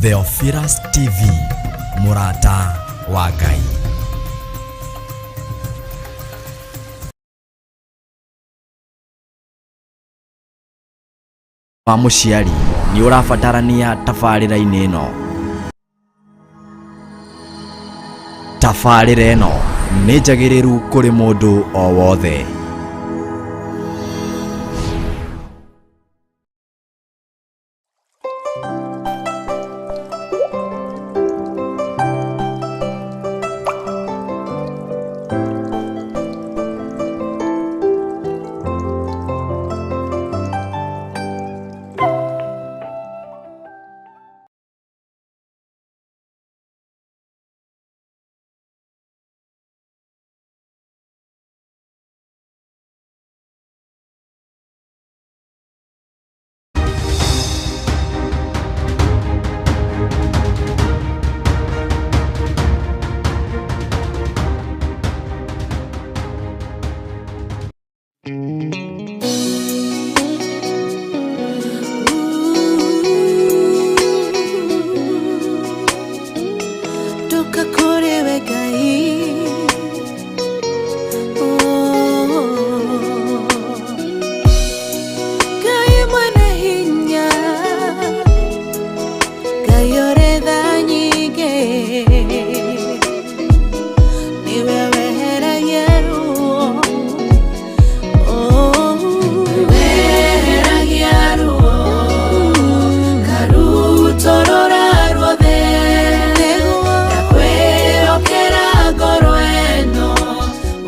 Theophilus TV, mũrata wa Ngai. Wa mũciari nĩ ũrabatarania tabarĩra-inĩ ĩno. Tabarĩra ĩno nĩ njagĩrĩru kũrĩ mũndũ o wothe. Ndoka kũrĩ we Ngai. Oh. Ngai mwene hinya, Ngai ũrĩ tha nyingĩ, nĩwe weheragia ruo. Oh. Weheragia ruo, karutũrũra ruothe, ndakwĩhokera ngoro ĩno,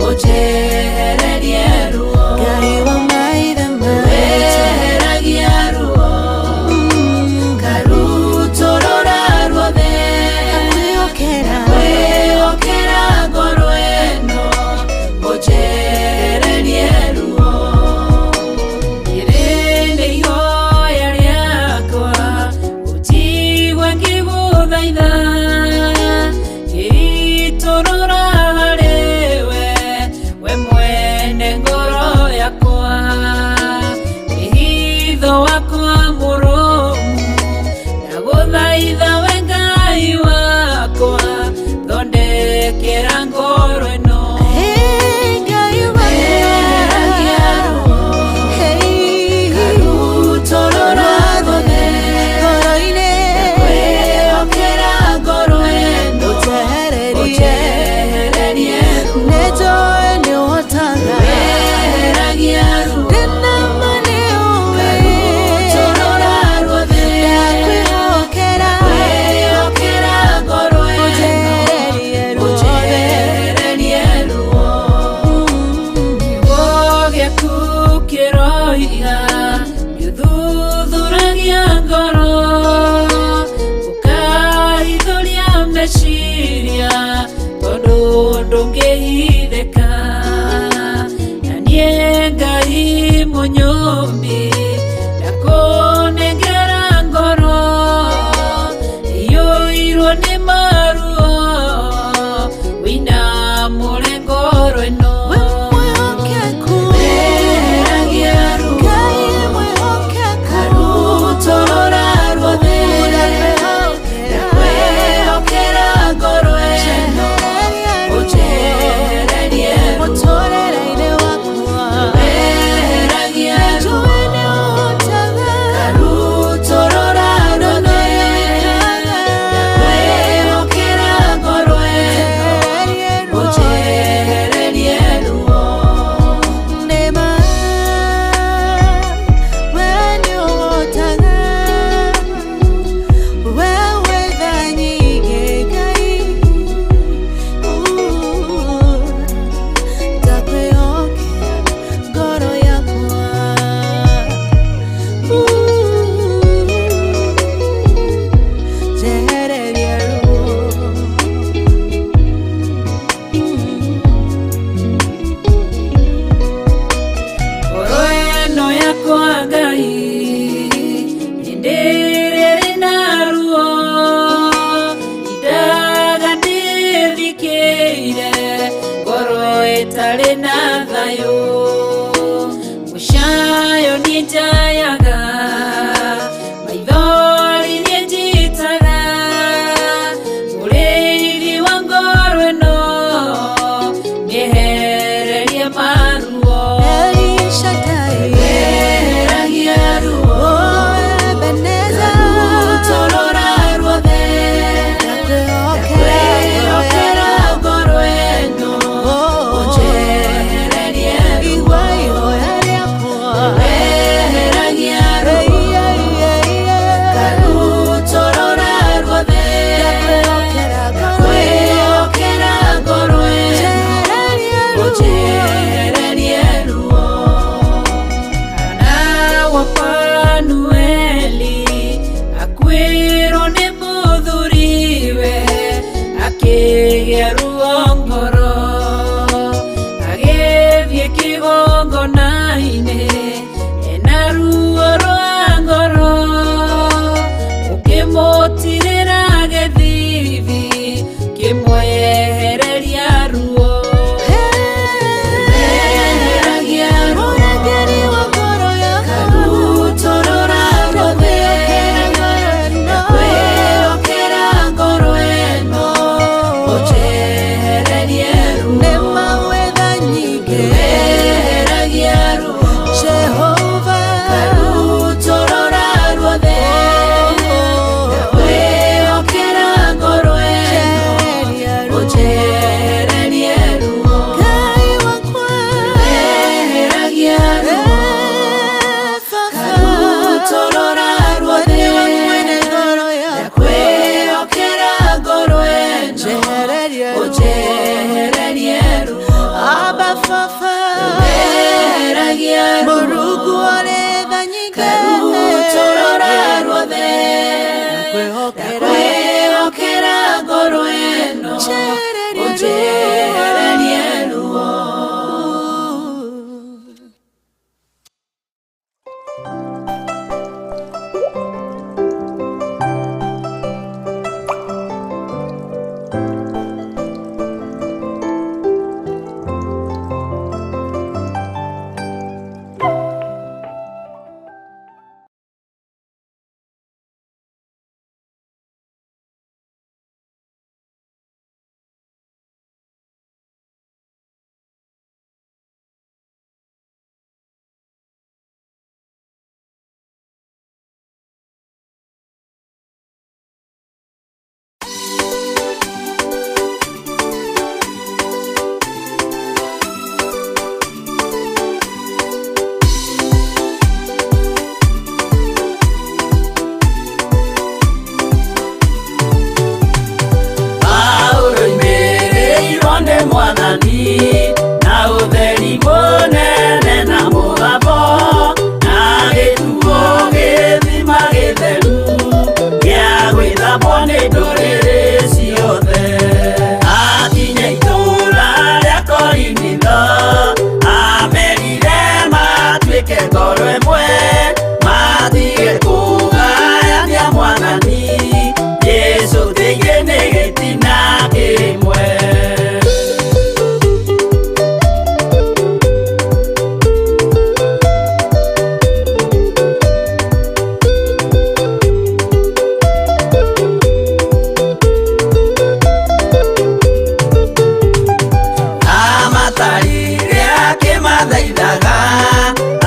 ũnjehererie ruo. Ngai wa maithe maitũ, weheragia ruo, karutũrũra ruothe, ndakwĩhokera ngoro ĩno, ũnjehererie ruo. Rĩrĩ nĩ ihoya rĩakwa, ũnjigue ngĩgũthaitha, ngĩitũrũra harĩ we, we mwene ngoro yakwa. Wĩhitho wakwa mũrũmu, ndagũthaitha we Ngai wakwa, thondekera ngoro ĩno. Weheragia ruo, karutũrũra ruothe, ndakwĩhokera ngoro ĩno, ũnjehererie ruo. Weheragia ruo, karutũrũra ruothe, ndakwĩhokera ngoro ĩno, ũnjehererie ruo. Kiugo gĩaku kĩroiga nĩũthuthuragia ngoro, ũkahithũria meciria, tondũ ndũngĩhithĩka. Na niĩ Ngai mũnyũmbi, ndakũnengera ngoro ĩiyũirwo nĩ maruo, wĩinamũre ngoro ĩno. Weheragia ruo, karutũrũra ruothe, ndakwĩhokera ngoro ĩno, ũnjehererie ruo. Weheragia ruo, karutũrũra ruothe, ndakwĩhokera ngoro ĩno, ũnjehererie ruo. Ngoro ĩno yakwa Ngai, hĩndĩ ĩrĩa ĩrĩ na ruo, indaga ndĩthikĩire, ngoro ĩtarĩ na thayũ. Mũcayo niĩ njayaga, maithori niĩ njitaga. Ngoro ĩno ũnjehererie ruo. Mwathani na ũtheri mũnene na mũgambo na gĩtuo gĩthima gĩtheru gĩa gwĩthambwo nĩ ndũrĩrĩ ciothe. Akinya itũũra rĩa Korinitho amerire matuĩke ngoro ĩmwe matige kũgayania Mwathani Jesũ thĩinĩ nĩ gĩtina kĩmwe.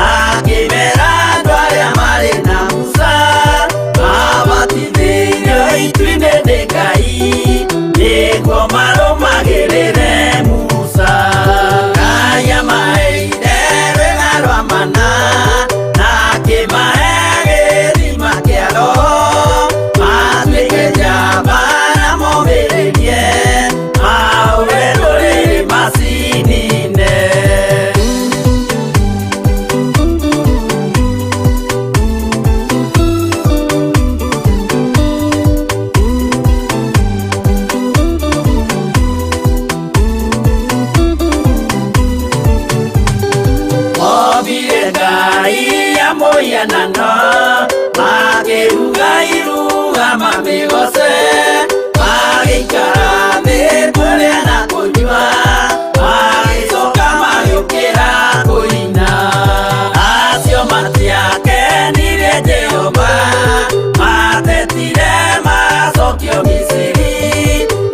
Akĩmera andũ arĩa marĩ na Musa mabatithĩirio itu-inĩ nĩ Ngai nĩguo marũmagĩrĩre Musa. Ngai amaheire rwĩga rwa mana na akĩmahe gĩthima kĩa Roho matuĩke njamba na momĩrĩrie mahũre ndũrĩrĩ macinine. Ombire Ngai ya mũhianano makĩruga iruga mamĩgoce magĩikara thĩ kũrĩa na kũnyua magĩcoka magĩũkĩra kũina. Acio matiakenirie Jehova matetire macokio Misiri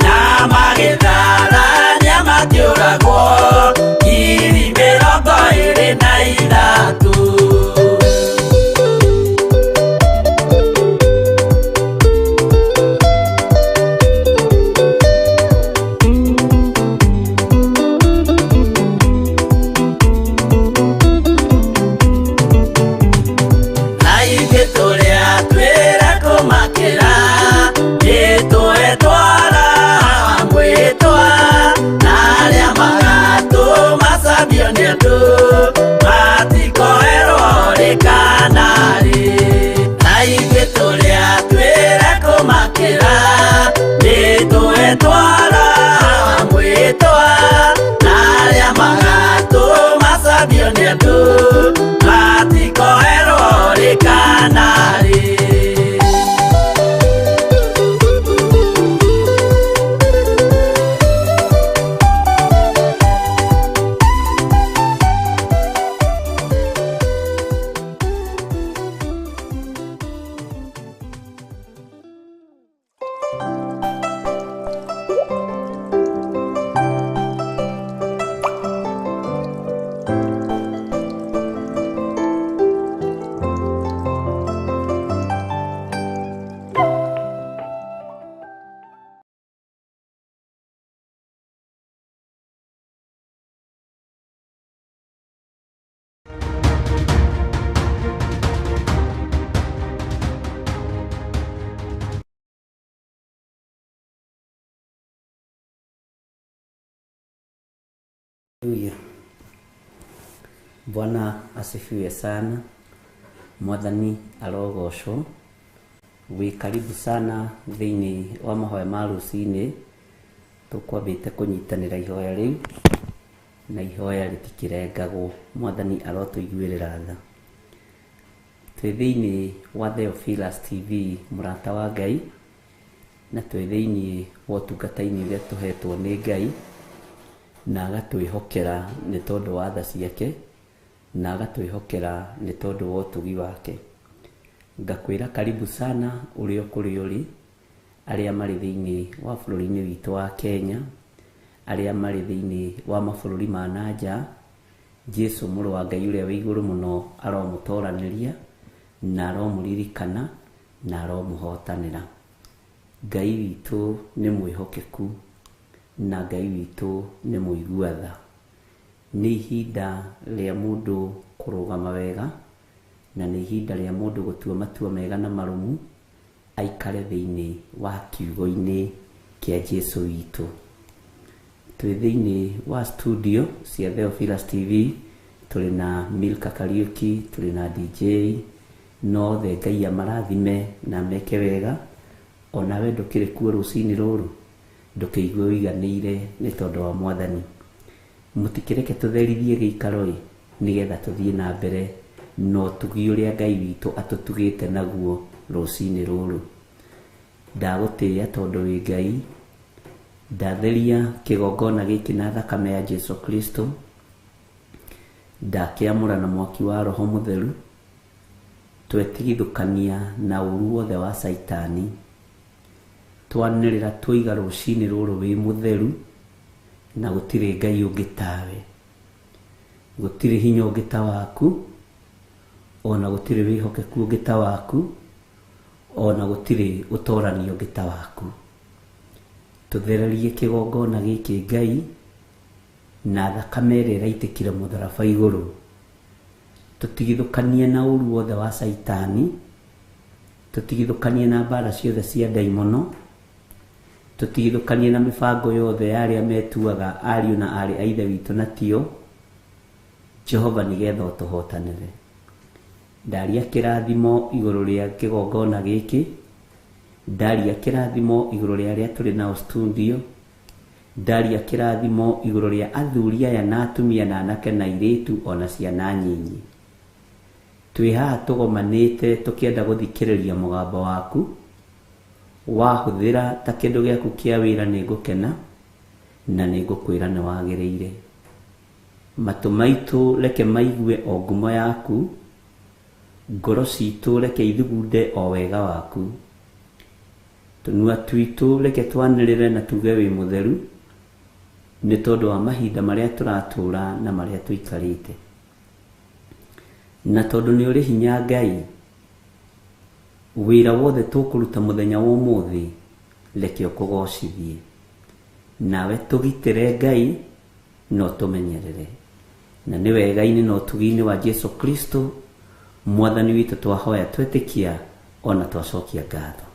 na magĩtharania makĩũragwo 23,000. Na ithuĩ tũrĩa twĩra kũmakĩra nĩtũhetwara mwĩtwa na arĩa magatũmacambio nĩ andũ matikoerwo rĩ kana rĩ. Na ithuĩ tũrĩa twĩra kũmakĩra nĩtũhetwara mwĩtwa na arĩa magatũmacambio nĩ andũ matikoerwo rĩ kana rĩ. Haleluya. Bwana asifiwe sana. Mwathani arogocwo. Wĩ karibu sana thĩinĩ wa mahoya ma rũcinĩ. Tũkwambĩte kũnyitanĩra ihoya rĩu, na ihoya rĩtikĩrengagwo. Mwathani arotũiguĩrĩra tha. Twĩ thĩinĩ wa Theophilus TV, mũrata wa Ngai, na twĩ thĩinĩ wa ũtungata-inĩ ũrĩa tũhetwo nĩ Ngai, na agatwĩhokera nĩ tondũ wa tha ciake, na agatwĩhokera nĩ tondũ wa ũtugi wake. Ngakwĩra karibu sana ũrĩa kũrĩa ũrĩ, arĩa marĩ thĩinĩ wa bũrũri-inĩ witũ wa Kenya, arĩa marĩ thĩinĩ wa mabũrũri ma na nja. Jesu mũrũ wa Ngai ũrĩa wĩ igũrũ mũno aromũtoranĩria, na aromũririkana, na aromũhotanĩra. Ngai witũ nĩ mwĩhokeku, na Ngai witũ nĩ mũigua tha. Nĩ ihinda rĩa mũndũ kũrũgama wega, na nĩ ihinda rĩa mũndũ gũtua matua mega na marũmu, aikare thĩinĩ wa kiugo-inĩ kĩa Jesu witũ. Twĩ thĩinĩ wa studio cia Theophilus TV, tũrĩ na Milka Kariuki, tũrĩ na DJ, no othe Ngai amarathime na meke wega. Onawe ndũkĩrĩ kuo rũcinĩ rũrũ, ndũkĩigue ũiganĩire nĩ tondũ wa Mwathani. Mũtikĩreke tũtherithie gĩikaro-ĩ, nĩgetha tũthiĩ na mbere na ũtugi ũrĩa Ngai witũ atũtugĩte naguo rũcinĩ rũrũ. Ndagũtĩĩa tondũ wĩ Ngai. Ndatheria kĩgongona gĩkĩ na thakame ya Jesu Kristo. Ndakĩamũra na mwaki wa Roho Mũtheru. Twetigithũkania na ũru wothe wa Caitani. Twanĩrĩra twoiga rũcinĩ rũrũ wĩ mũtheru, na gũtirĩ Ngai ũngĩ tawe, gũtirĩ hinya ũngĩ ta waku, ona gũtirĩ wĩhokeku ũngĩ ta waku, ona gũtirĩ ũtorani ũngĩ ta waku. Tũthererie kĩgongona gĩkĩ Ngai, na thakame ĩrĩa ĩraitĩkire mũtharaba igũrũ. Tũtigithũkanie na ũru wothe wa Caitani, tũtigithũkanie na mbara ciothe cia ndaimono, tũtigithũkanie na mĩbango yothe ya arĩa metuaga ariũ na aarĩ a Ithe witũ na tio. Jehova, nĩgetha ũtũhotanĩre. Ndaria kĩrathimo igũrũ rĩa kĩgongona gĩkĩ, ndaria kĩrathimo igũrũ rĩa arĩa tũrĩ nao studio, ndaria kĩrathimo igũrũ rĩa athuri aya na atumia na anake na airĩtu ona ciana nyinyi. Twĩ haha tũgomanĩte tũkĩenda gũthikĩrĩria mũgambo waku. Wahũthĩra ta kĩndũ gĩaku kĩa wĩra, nĩ ngũkena na nĩ ngũkwĩra nĩ wagĩrĩire. Matũ maitũ reke maigue o ngumo yaku, ngoro citũ reke ithugunde o wega waku, tũnua twitũ reke twanĩrĩre na tuge wĩ mũtheru, nĩ tondũ wa mahinda marĩa tũratũra na marĩa tũikarĩte. Na tondũ nĩ ũrĩ hinya Ngai, wĩra wothe tũkũruta mũthenya wa ũmũthĩ reke ũkũgocithie. Nawe tũgitĩre Ngai na ũtũmenyerere. Na nĩ wega-inĩ na ũtugi-inĩ wa Jesu Kristo Mwathani witũ twahoya twetĩkia ona twacokia ngatho.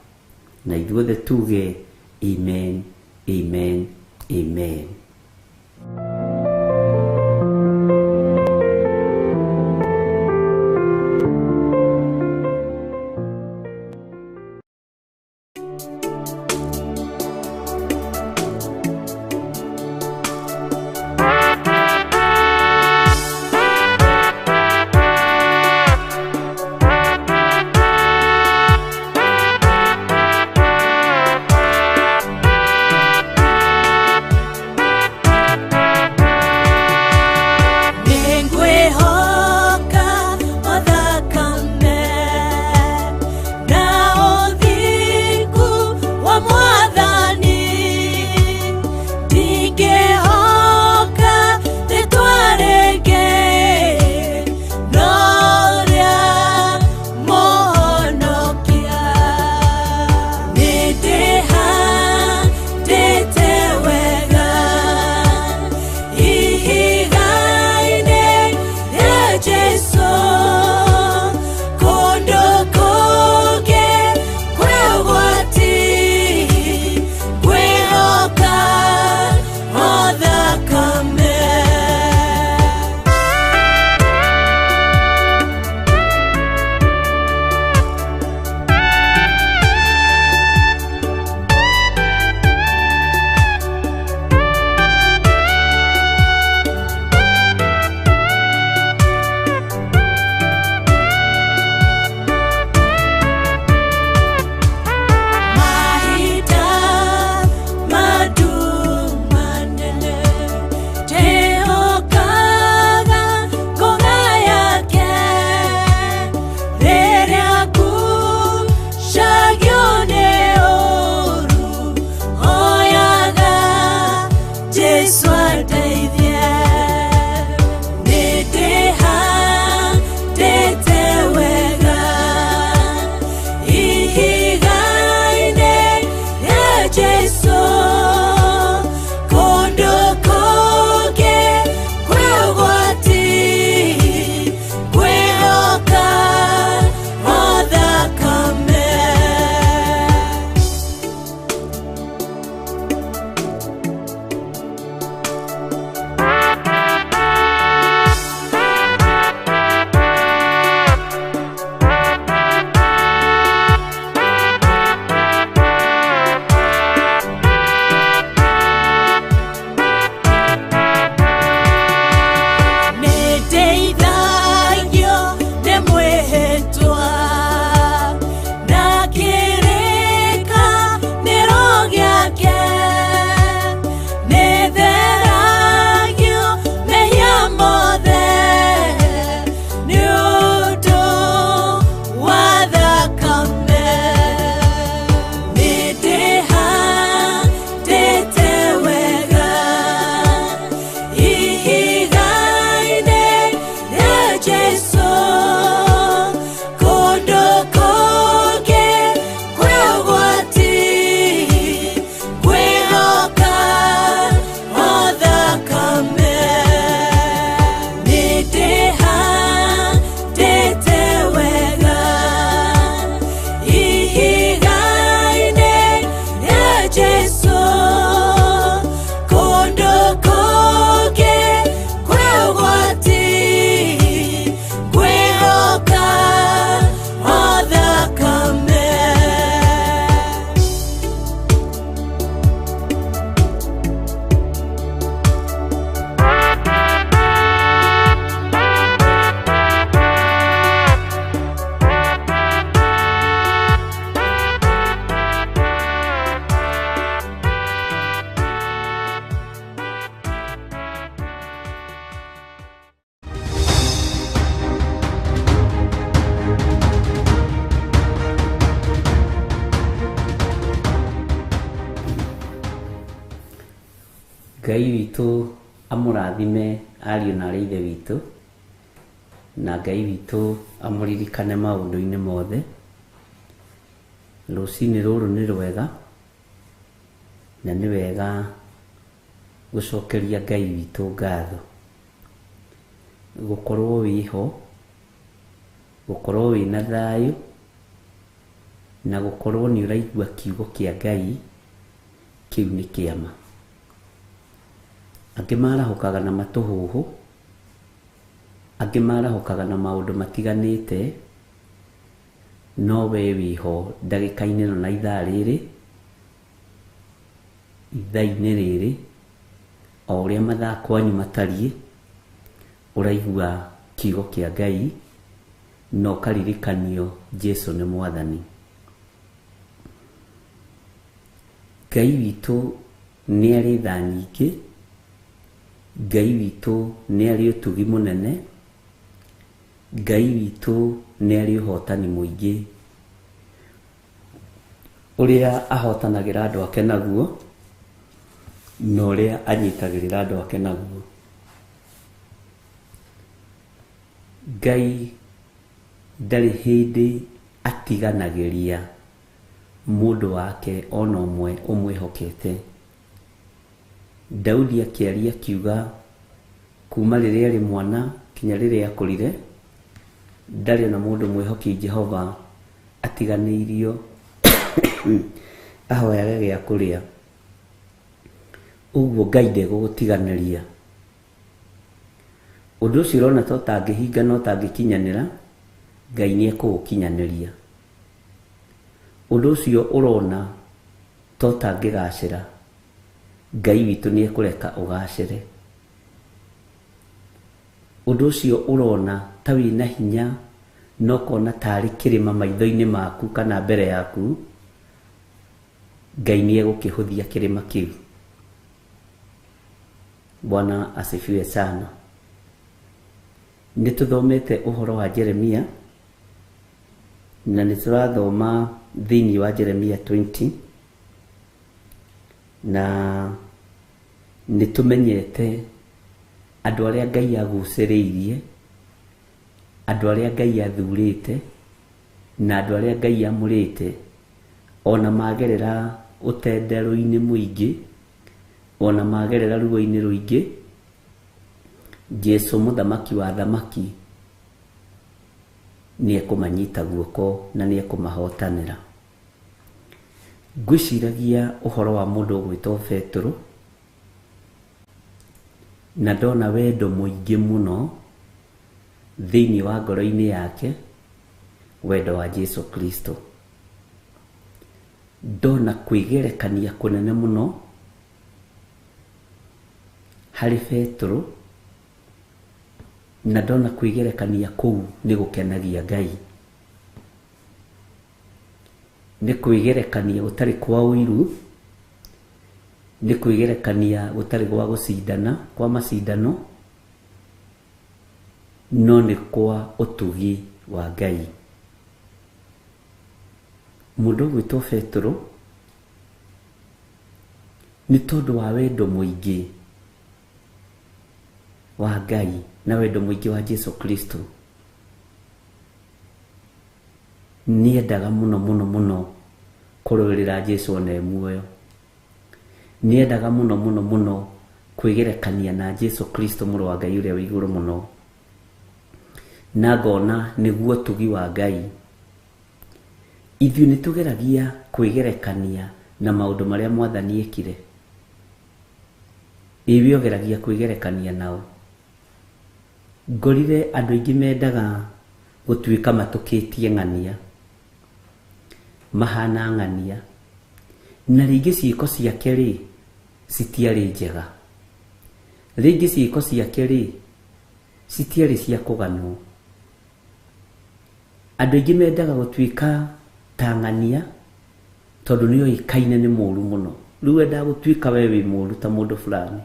Na ithuothe tuge amen, amen, amen. Ngai witũ amũrathime ariũ na arĩ ithe witũ, na Ngai witũ amũririkane maũndũ-inĩ mothe. Rũcinĩ rũrũ nĩ rwega, na nĩ wega gũcokeria Ngai witũ ngatho. Gũkorwo wĩho, gũkorwo wĩna thayũ, na gũkorwo nĩ ũraigua kiugo kĩa Ngai, kĩu nĩ kĩama. Angĩ marahũkaga na matũhũhũ, angĩ marahũkaga na maũndũ matiganĩte, no we wĩho ndagĩka-inĩ ĩno na ithaa rĩrĩ, ithaa-inĩ rĩrĩ, o ũrĩa mathaa kwanyu matariĩ, ũraigua kiugo kĩa Ngai na ũkaririkanio Jesu nĩ Mwathani. Ngai witũ nĩ arĩ tha nyingĩ, Ngai witũ nĩ arĩ ũtugi mũnene, Ngai witũ nĩ arĩ ũhotani mũingĩ, ũrĩa ahotanagĩra andũ ake naguo, na ũrĩa anyitagĩrĩra andũ ake naguo. Ngai ndarĩ hĩndĩ atiganagĩria mũndũ wake ona ũmwe ũmwĩhokete. Daudi akĩaria akiuga kuma rĩrĩa arĩ mwana kinya rĩrĩa akũrire, ndarĩ ona mũndũ mwĩhoki Jehova atiganĩirio ahoyage gĩa kũrĩa. Ũguo Ngai ndegũgũtiganĩria. Ũndũ ũcio ũrona ta ũtangĩhinga na ũtangĩkinyanĩra, Ngai nĩ ekũũkinyanĩria. Ũndũ ũcio ũrona ta ũtangĩgacĩra, Ngai witũ nĩ ekũreka ũgacĩre. Ũndũ ũcio ũrona ta wĩna hinya na ũkona tarĩ kĩrĩma maitho-inĩ maku kana mbere yaku, Ngai nĩ egũkĩhũthia kĩrĩma kĩu. Bwana asifiwe sana. Nĩ tũthomete ũhoro wa Jeremia, na nĩ tũrathoma thĩinĩ wa Jeremia 20, na nĩ tũmenyete andũ arĩa Ngai agucĩrĩirie, andũ arĩa Ngai athurĩte, na andũ arĩa Ngai amũrĩte, ona magerera ũtenderũ-inĩ mũingĩ, ona magerera ruo-inĩ rũingĩ, Jesu mũthamaki wa thamaki nĩ ekũmanyita guoko na nĩ ekũmahotanĩra. Ngwĩciragia ũhoro wa mũndũ ũgwĩtwo Petero, na ndona wendo mũingĩ mũno thĩinĩ wa ngoro-inĩ yake, wendo wa Jesu Kristo. Ndona kwĩgerekania kũnene mũno harĩ Petero, na ndona kwĩgerekania kũu nĩ gũkenagia Ngai. Nĩ kwĩgerekania gũtarĩ kwa ũiru, nĩ kwĩgerekania gũtarĩ gwa gũcindana, kwa macindano, no nĩ kwa ũtugi wa Ngai. Mũndũ ũgwĩtwo Petero nĩ tondũ wa wendo mũingĩ wa Ngai na wendo mũingĩ wa Jesu Kristo, nĩendaga mũno mũno mũno kũrũĩrĩra Jesu ona e muoyo. Nĩendaga mũno mũno mũno kwĩgerekania na Jesu Kristo mũrũ wa Ngai ũrĩa wĩ igũrũ mũno, na ngona nĩguo ũtugi wa Ngai. Ithuĩ nĩ tũgeragia kwĩgerekania na maũndũ marĩa Mwathani ekire. Ĩĩ ũgeragia kwĩgerekania nao. Ngorire andũ aingĩ mendaga gũtuĩka matũkĩtie ng'ania, mahana ng'ania, na rĩngĩ ciĩko ciake rĩ citiarĩ njega, rĩngĩ ciĩko ciake rĩ citiarĩ cia kũganwo. Andũ aingĩ mendaga gũtuĩka ta ng'ania tondũ nĩ oĩkaine nĩ mũru mũno. Rĩu wendaga gũtuĩka we wĩ mũru ta mũndũ fulani.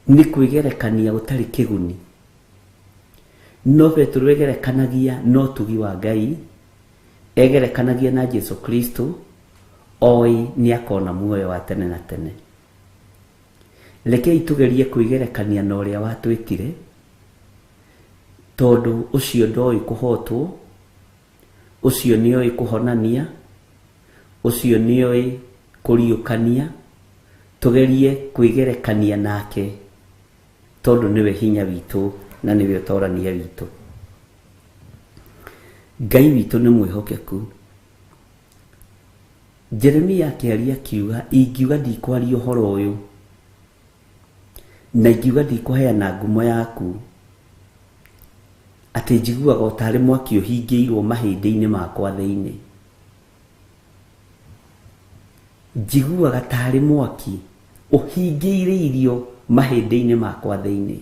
Nĩ kwĩgerekania gũtarĩ kĩguni. No Petero egerekanagia na ũtugi wa Ngai, egerekanagia na Jesu Kristo, oĩ nĩ akona muoyo wa tene na tene. Rekei tũgerie kwĩgerekania na ũrĩa watwĩtire, tondũ ũcio ndoĩ kũhotwo, ũcio nĩoĩ kũhonania, ũcio nĩoĩ kũriũkania. Tũgerie kwĩgerekania nake, tondũ nĩwe hinya witũ na nĩwe ũtorania witũ. Ngai witũ nĩ mwĩhokeku. Jeremia akĩaria akiuga, ingiuga ndikwaria ũhoro ũyũ, na ingiuga ndikũheana ngumo yaku, atĩ njiguaga o tarĩ mwaki ũhingĩirwo mahĩndĩ-inĩ makwa thĩinĩ. Njiguaga tarĩ mwaki ũhingĩirĩirio mahĩndĩ-inĩ makwa thĩinĩ.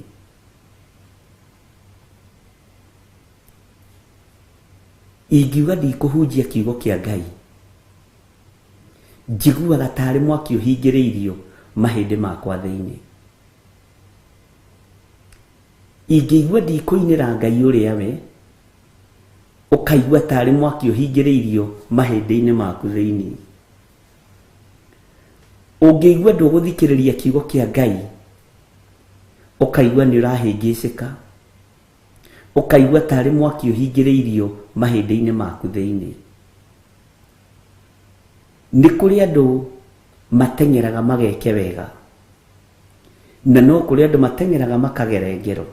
Ingiuga ndikũhunjia kiugo kĩa Ngai, njiguaga tarĩ mwaki ũhingĩrĩirio mahĩndĩ makwa thĩinĩ. Ingĩigua ndikũinĩra Ngai ũrĩa we, ũkaigua tarĩ mwaki ũhingĩrĩirio mahĩndĩ-inĩ maku thĩinĩ. Ũngĩigua ndũgũthikĩrĩria kiugo kĩa Ngai, ũkaigua nĩ ũrahĩngĩcĩka, ũkaigua tarĩ mwaki ũhingĩrĩirio mahĩndĩ-inĩ maku thĩinĩ. Nĩ kũrĩ andũ mateng'eraga mageke wega, na no kũrĩ andũ mateng'eraga makagere ngero.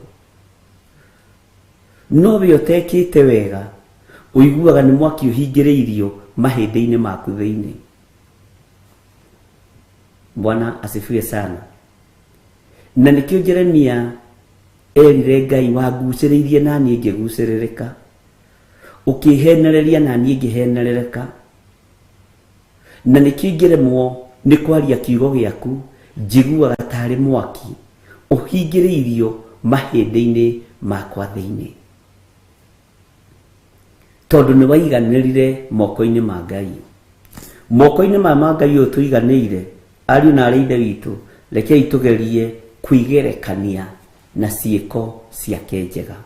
No we ũtekĩte wega, ũiguaga nĩ mwaki ũhingĩrĩirio mahĩndĩ-inĩ maku thĩinĩ. Bwana asifiwe sana. Na nĩkĩo Jeremia erire Ngai, wangucĩrĩirie na niĩ ngĩgucĩrĩrĩka, ũkĩhenereria na niĩ ngĩhenerereka. Na nĩkĩo ingĩremwo nĩ kwaria kiugo gĩaku, njiguaga tarĩ mwaki ũhingĩrĩirio mahĩndĩ-inĩ makwa thĩinĩ. Tondũ nĩ waiganĩrire moko-inĩ ma Ngai. Moko-inĩ ma Ngai ũyũ tũiganĩire, ariũ na arĩ ithe witũ, rekei tũgerie kwĩgerekania na ciĩko ciake njega.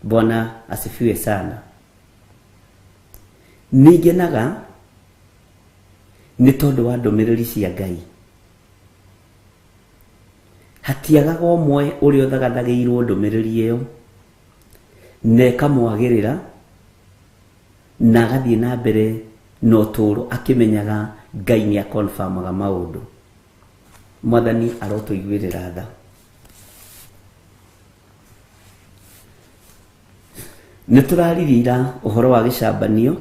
Bwana asifiwe sana. Nĩngenaga nĩ tondũ wa ndũmĩrĩri cia Ngai. Hatiagaga ũmwe ũrĩa ũthagathagĩirwo ndũmĩrĩri ĩyo, na ĩkamwagĩrĩra, na agathiĩ na mbere na ũtũũro akĩmenyaga Ngai nĩ akonfamaga maũndũ. Mwathani arotũiguĩrĩra tha. Nĩ tũraririe ira ũhoro wa gĩcambanio,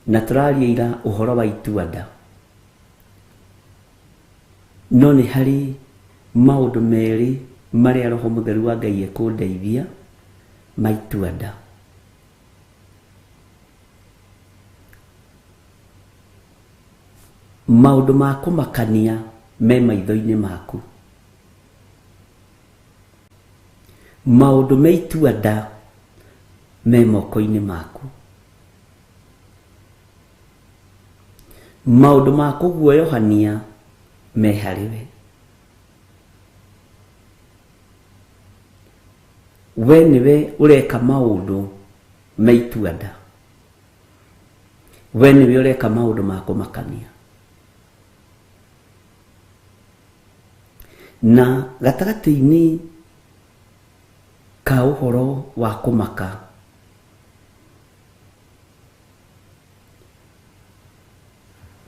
na tũraria ira ũhoro wa itua nda. No nĩ harĩ maũndũ merĩ marĩa Roho Mũtheru wa Ngai ekũndeithia ma itua nda. Maũndũ ma kũmakania me maitho-inĩ maku. Maũndũ me itua nda me moko-inĩ maku. Maũndũ ma kũguoyohania me harĩ we. We nĩwe ũreka maũndũ me itua nda. We nĩwe ũreka maũndũ ma kũmakania. Na gatagatĩ-inĩ ka ũhoro wa kũmaka,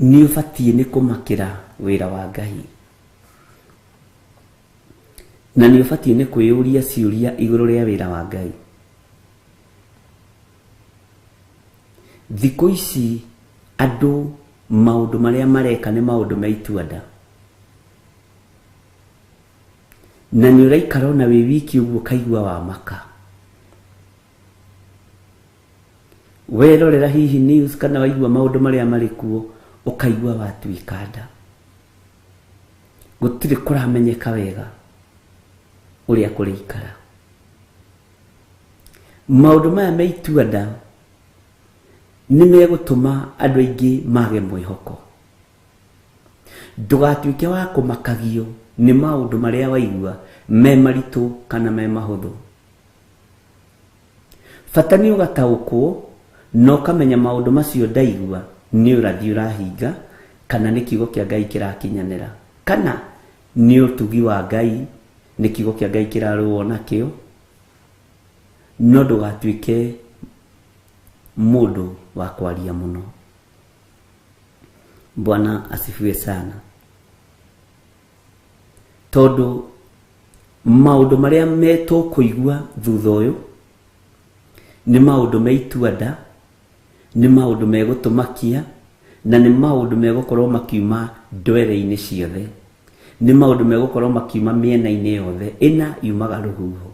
nĩ ũbatiĩ nĩ kũmakĩra wĩra wa Ngai. Na nĩ ũbatiĩ nĩ kwĩyũria ciũria igũrũ rĩa wĩra wa Ngai. Thikũ ici andũ maũndũ marĩa mareka nĩ maũndũ me itua nda. Na nĩ ũraikara ona wĩ wiki ũguo ũkaigua wamaka. Werorera hihi news kana waigua maũndũ marĩa marĩ kuo, ũkaigua watuĩka nda. Gũtirĩ kũramenyeka wega ũrĩa kũrĩikara. Maũndũ maya me itua nda nĩ megũtũma andũ aingĩ mage mwĩhoko. Ndũgatuĩke wa kũmakagio nĩ maũndũ marĩa waigua me maritũ kana me mahũthũ. Bata nĩ ũgataũkwo na ũkamenya maũndũ macio ndaigua nĩ ũrathi ũrahinga Kana nĩ kiugo kĩa Ngai kĩrakinyanĩra, kana nĩ ũtugi wa Ngai, nĩ kiugo kĩa Ngai kĩrarũo nakĩo. No ndũgatuĩke mũndũ wa kwaria mũno. Bwana asifiwe sana. Tondũ maũndũ marĩa metũkũigua thutha ũyũ nĩ maũndũ me itua-nda, nĩ maũndũ megũtũmakia, na nĩ maũndũ megũkorwo makiuma ndwere-inĩ ciothe, nĩ maũndũ megũkorwo makiuma mĩena-inĩ yothe ĩna yumaga rũhuho.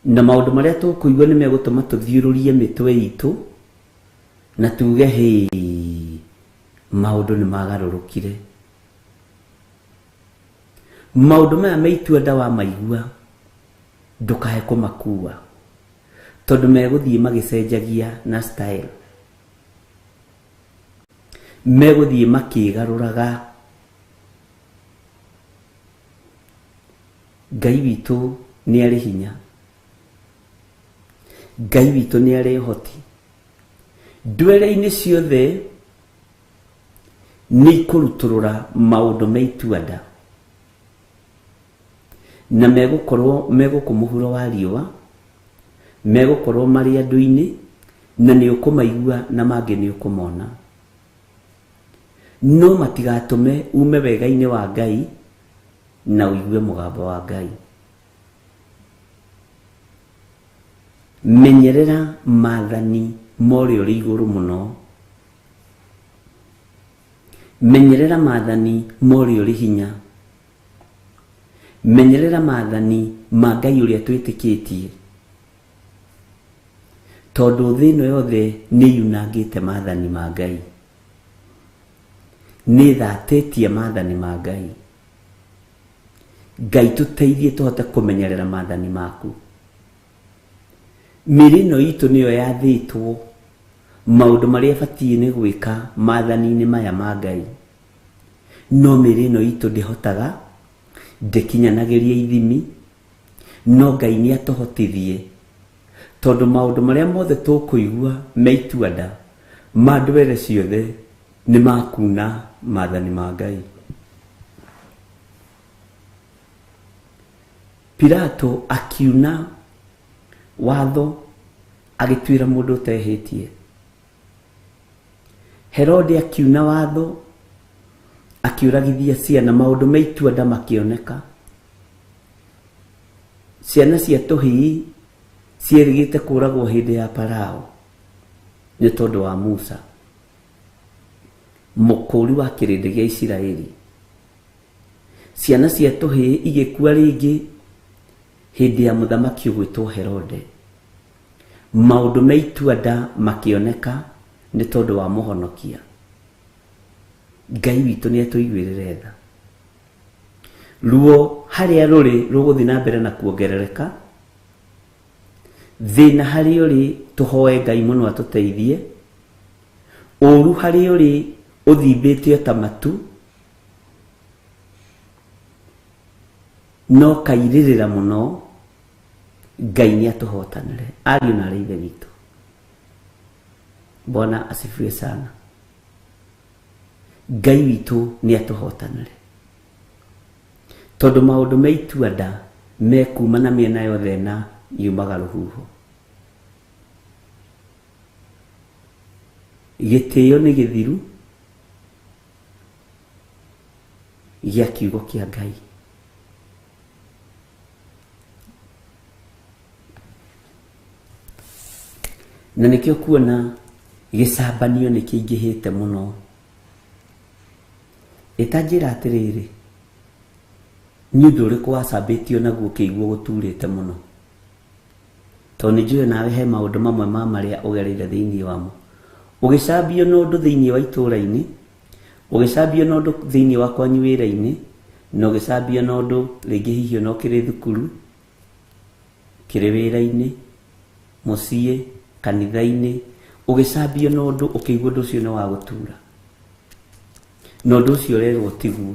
Na maũndũ marĩa tũkũigua nĩ megũtũma tũthiũrũrie mĩtwe itũ na tuge hĩ, maũndũ nĩ magarũrũkire. Maũndũ maya me itua-nda wamaigua ndũkae kũmakua, tondũ megũthiĩ magĩcenjagia na style, megũthiĩ makĩgarũraga. Ngai witũ nĩ arĩ hinya, Ngai witũ nĩ arĩ ũhoti. Ndwere-inĩ ciothe nĩ ikũrutũrũra maũndũ me itua-nda, na megũkorwo megũkũ mũhuro wa riũa, megũkorwo marĩ andũ-inĩ, na nĩ ũkũmaigua na mangĩ nĩ ũkũmona. No matigatũme ume wega-inĩ wa Ngai na ũigue mũgambo wa Ngai. Menyerera maathani ma ũrĩa ũrĩ igũrũ mũno, menyerera maathani ma ũrĩa ũrĩ hinya, menyerera maathani ma Ngai ũrĩa twĩtĩkĩtie, tondũ thĩ ĩno yothe nĩ yunangĩte maathani ma Ngai, nĩ ĩthatĩtie maathani ma Ngai. Ngai tũteithie tũhote kũmenyerera maathani maku. Mĩĩrĩ ĩno itũ nĩyo yathĩtwo maũndũ marĩa ĩbatiĩ nĩ gwĩka maathani-inĩ maya ma Ngai, no mĩĩrĩ ĩno itũ ndĩhotaga, ndĩkinyanagĩria ithimi. No Ngai nĩ atũhotithie, tondũ maũndũ marĩa mothe tũkũigua me itua-nda ma ndwere ciothe nĩ makuna maathani ma Ngai. Pilato akiuna watho agĩtuĩra mũndũ ũtehĩtie. Herode akiuna watho akĩũragithia ciana, maũndũ me itua-nda makĩoneka. Ciana cia tũhĩĩ cierĩgĩte kũragwo hĩndĩ ya Farao nĩ tondũ wa Musa, mũkũũri wa kĩrĩndĩ gĩa Isiraeli. Ciana cia tũhĩĩ igĩkua rĩngĩ hĩndĩ ya mũthamaki ũgwĩtwo Herode. Maũndũ me itua-nda makĩoneka nĩ tondũ wa mũhonokia. Ngai witũ nĩ atũiguĩrĩre tha. Ruo harĩa rũrĩ rũgũthiĩ na mbere na kuongerereka. Thĩna harĩa ũrĩ tũhoe Ngai mũno atũteithie. Ũru harĩa ũrĩ ũthimbĩte o ta matu, no kairĩrĩra mũno. Ngai nĩ atũhotanĩre, ariũ na arĩ ithe witũ. Bwana asifiwe sana. Ngai witũ nĩ atũhotanĩre, tondũ maũndũ me itua-nda mekuma na mĩena yothe na yumaga rũhuho. Gĩtĩo nĩ gĩthiru gĩa kiugo kĩa Ngai. Na nĩkĩo kuona gĩcambanio nĩ kĩingĩhĩte mũno. Ĩtanjĩra atĩrĩrĩ, nĩ ũndũ ũrĩkũ wacambĩtio naguo ũkĩigua gũturĩte mũno? Tondũ nĩ njũĩ nawe he maũndũ mamwe ma marĩa ũgereire thĩinĩ wamo. Ũgĩcambio na ũndũ thĩinĩ wa itũũra-inĩ, ũgĩcambio na ũndũ thĩinĩ wa kwanyu wĩra-inĩ, na ũgĩcambio na ũndũ rĩngĩ hihi ona ũkĩrĩ thukuru, ũkĩrĩ wĩra-inĩ, mũciĩ, kanitha-inĩ, ũgĩcambio na ũndũ ũkĩigua ũndũ ũcio nĩ wa gũtura, na ũndũ ũcio ũrerwo tiguo.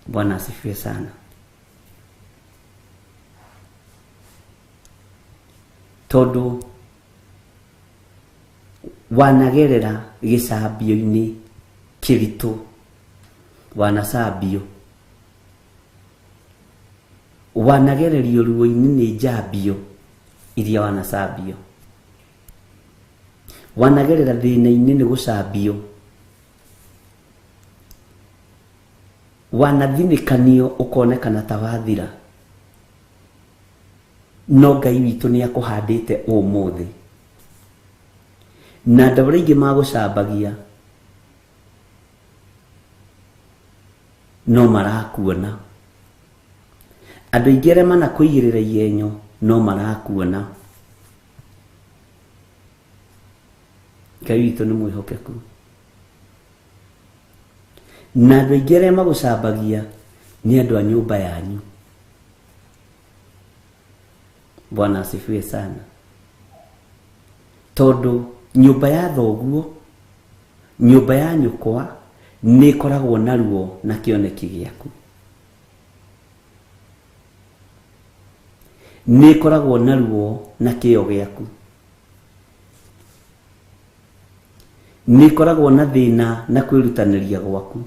Bwana asifiwe sana. Tondũ Wanagerera gĩcambio-inĩ kĩritũ, wanacambio, wanagererio ruo-inĩ nĩ njambio iria wanacambio, wanagerera thĩna-inĩ nĩ gũcambio, wanathinĩkanio ũkonekana ta wathira, no Ngai witũ nĩ akũhandĩte ũmũthĩ. Na andũ arĩa aingĩ magũcambagia no marakuona, andũ aingĩ arĩa manakũigĩrĩra igenyo no marakuona. Ngai witũ nĩ mwĩhokeku. Na andũ aingĩ arĩa magũcambagia nĩ andũ a nyũmba yanyu. Bwana asifiwe sana. Tondũ nyũmba ya thoguo, nyũmba ya nyũkwa nĩ ĩkoragwo na ruo na kĩoneki gĩaku, nĩ ĩkoragwo na ruo na kĩo gĩaku, nĩ ĩkoragwo na thĩna na kwĩrutanĩria gwaku.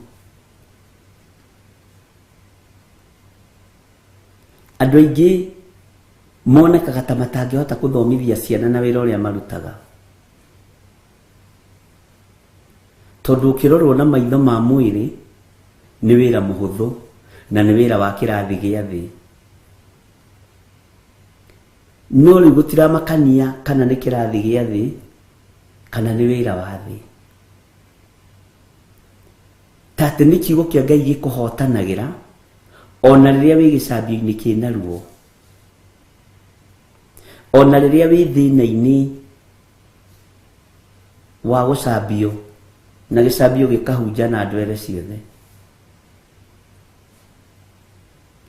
Andũ aingĩ monekaga ta matangĩhota kũthomithia ciana na wĩra ũrĩa marutaga, tondũ ũkĩrorwo na maitho ma mwĩrĩ nĩ wĩra mũhũthũ na nĩ wĩra wa kĩrathi gĩa thĩ. No rĩu gũtiramakania kana nĩ kĩrathi gĩa thĩ kana nĩ wĩra wa thĩ, ta atĩ nĩ kiugo kĩa Ngai gĩkũhotanagĩra ona rĩrĩa wĩ gĩcambio-inĩ kĩna ruo, ona rĩrĩa wĩ thĩna-inĩ wa gũcambio na gĩcambio gĩkahunja na ndwere ciothe.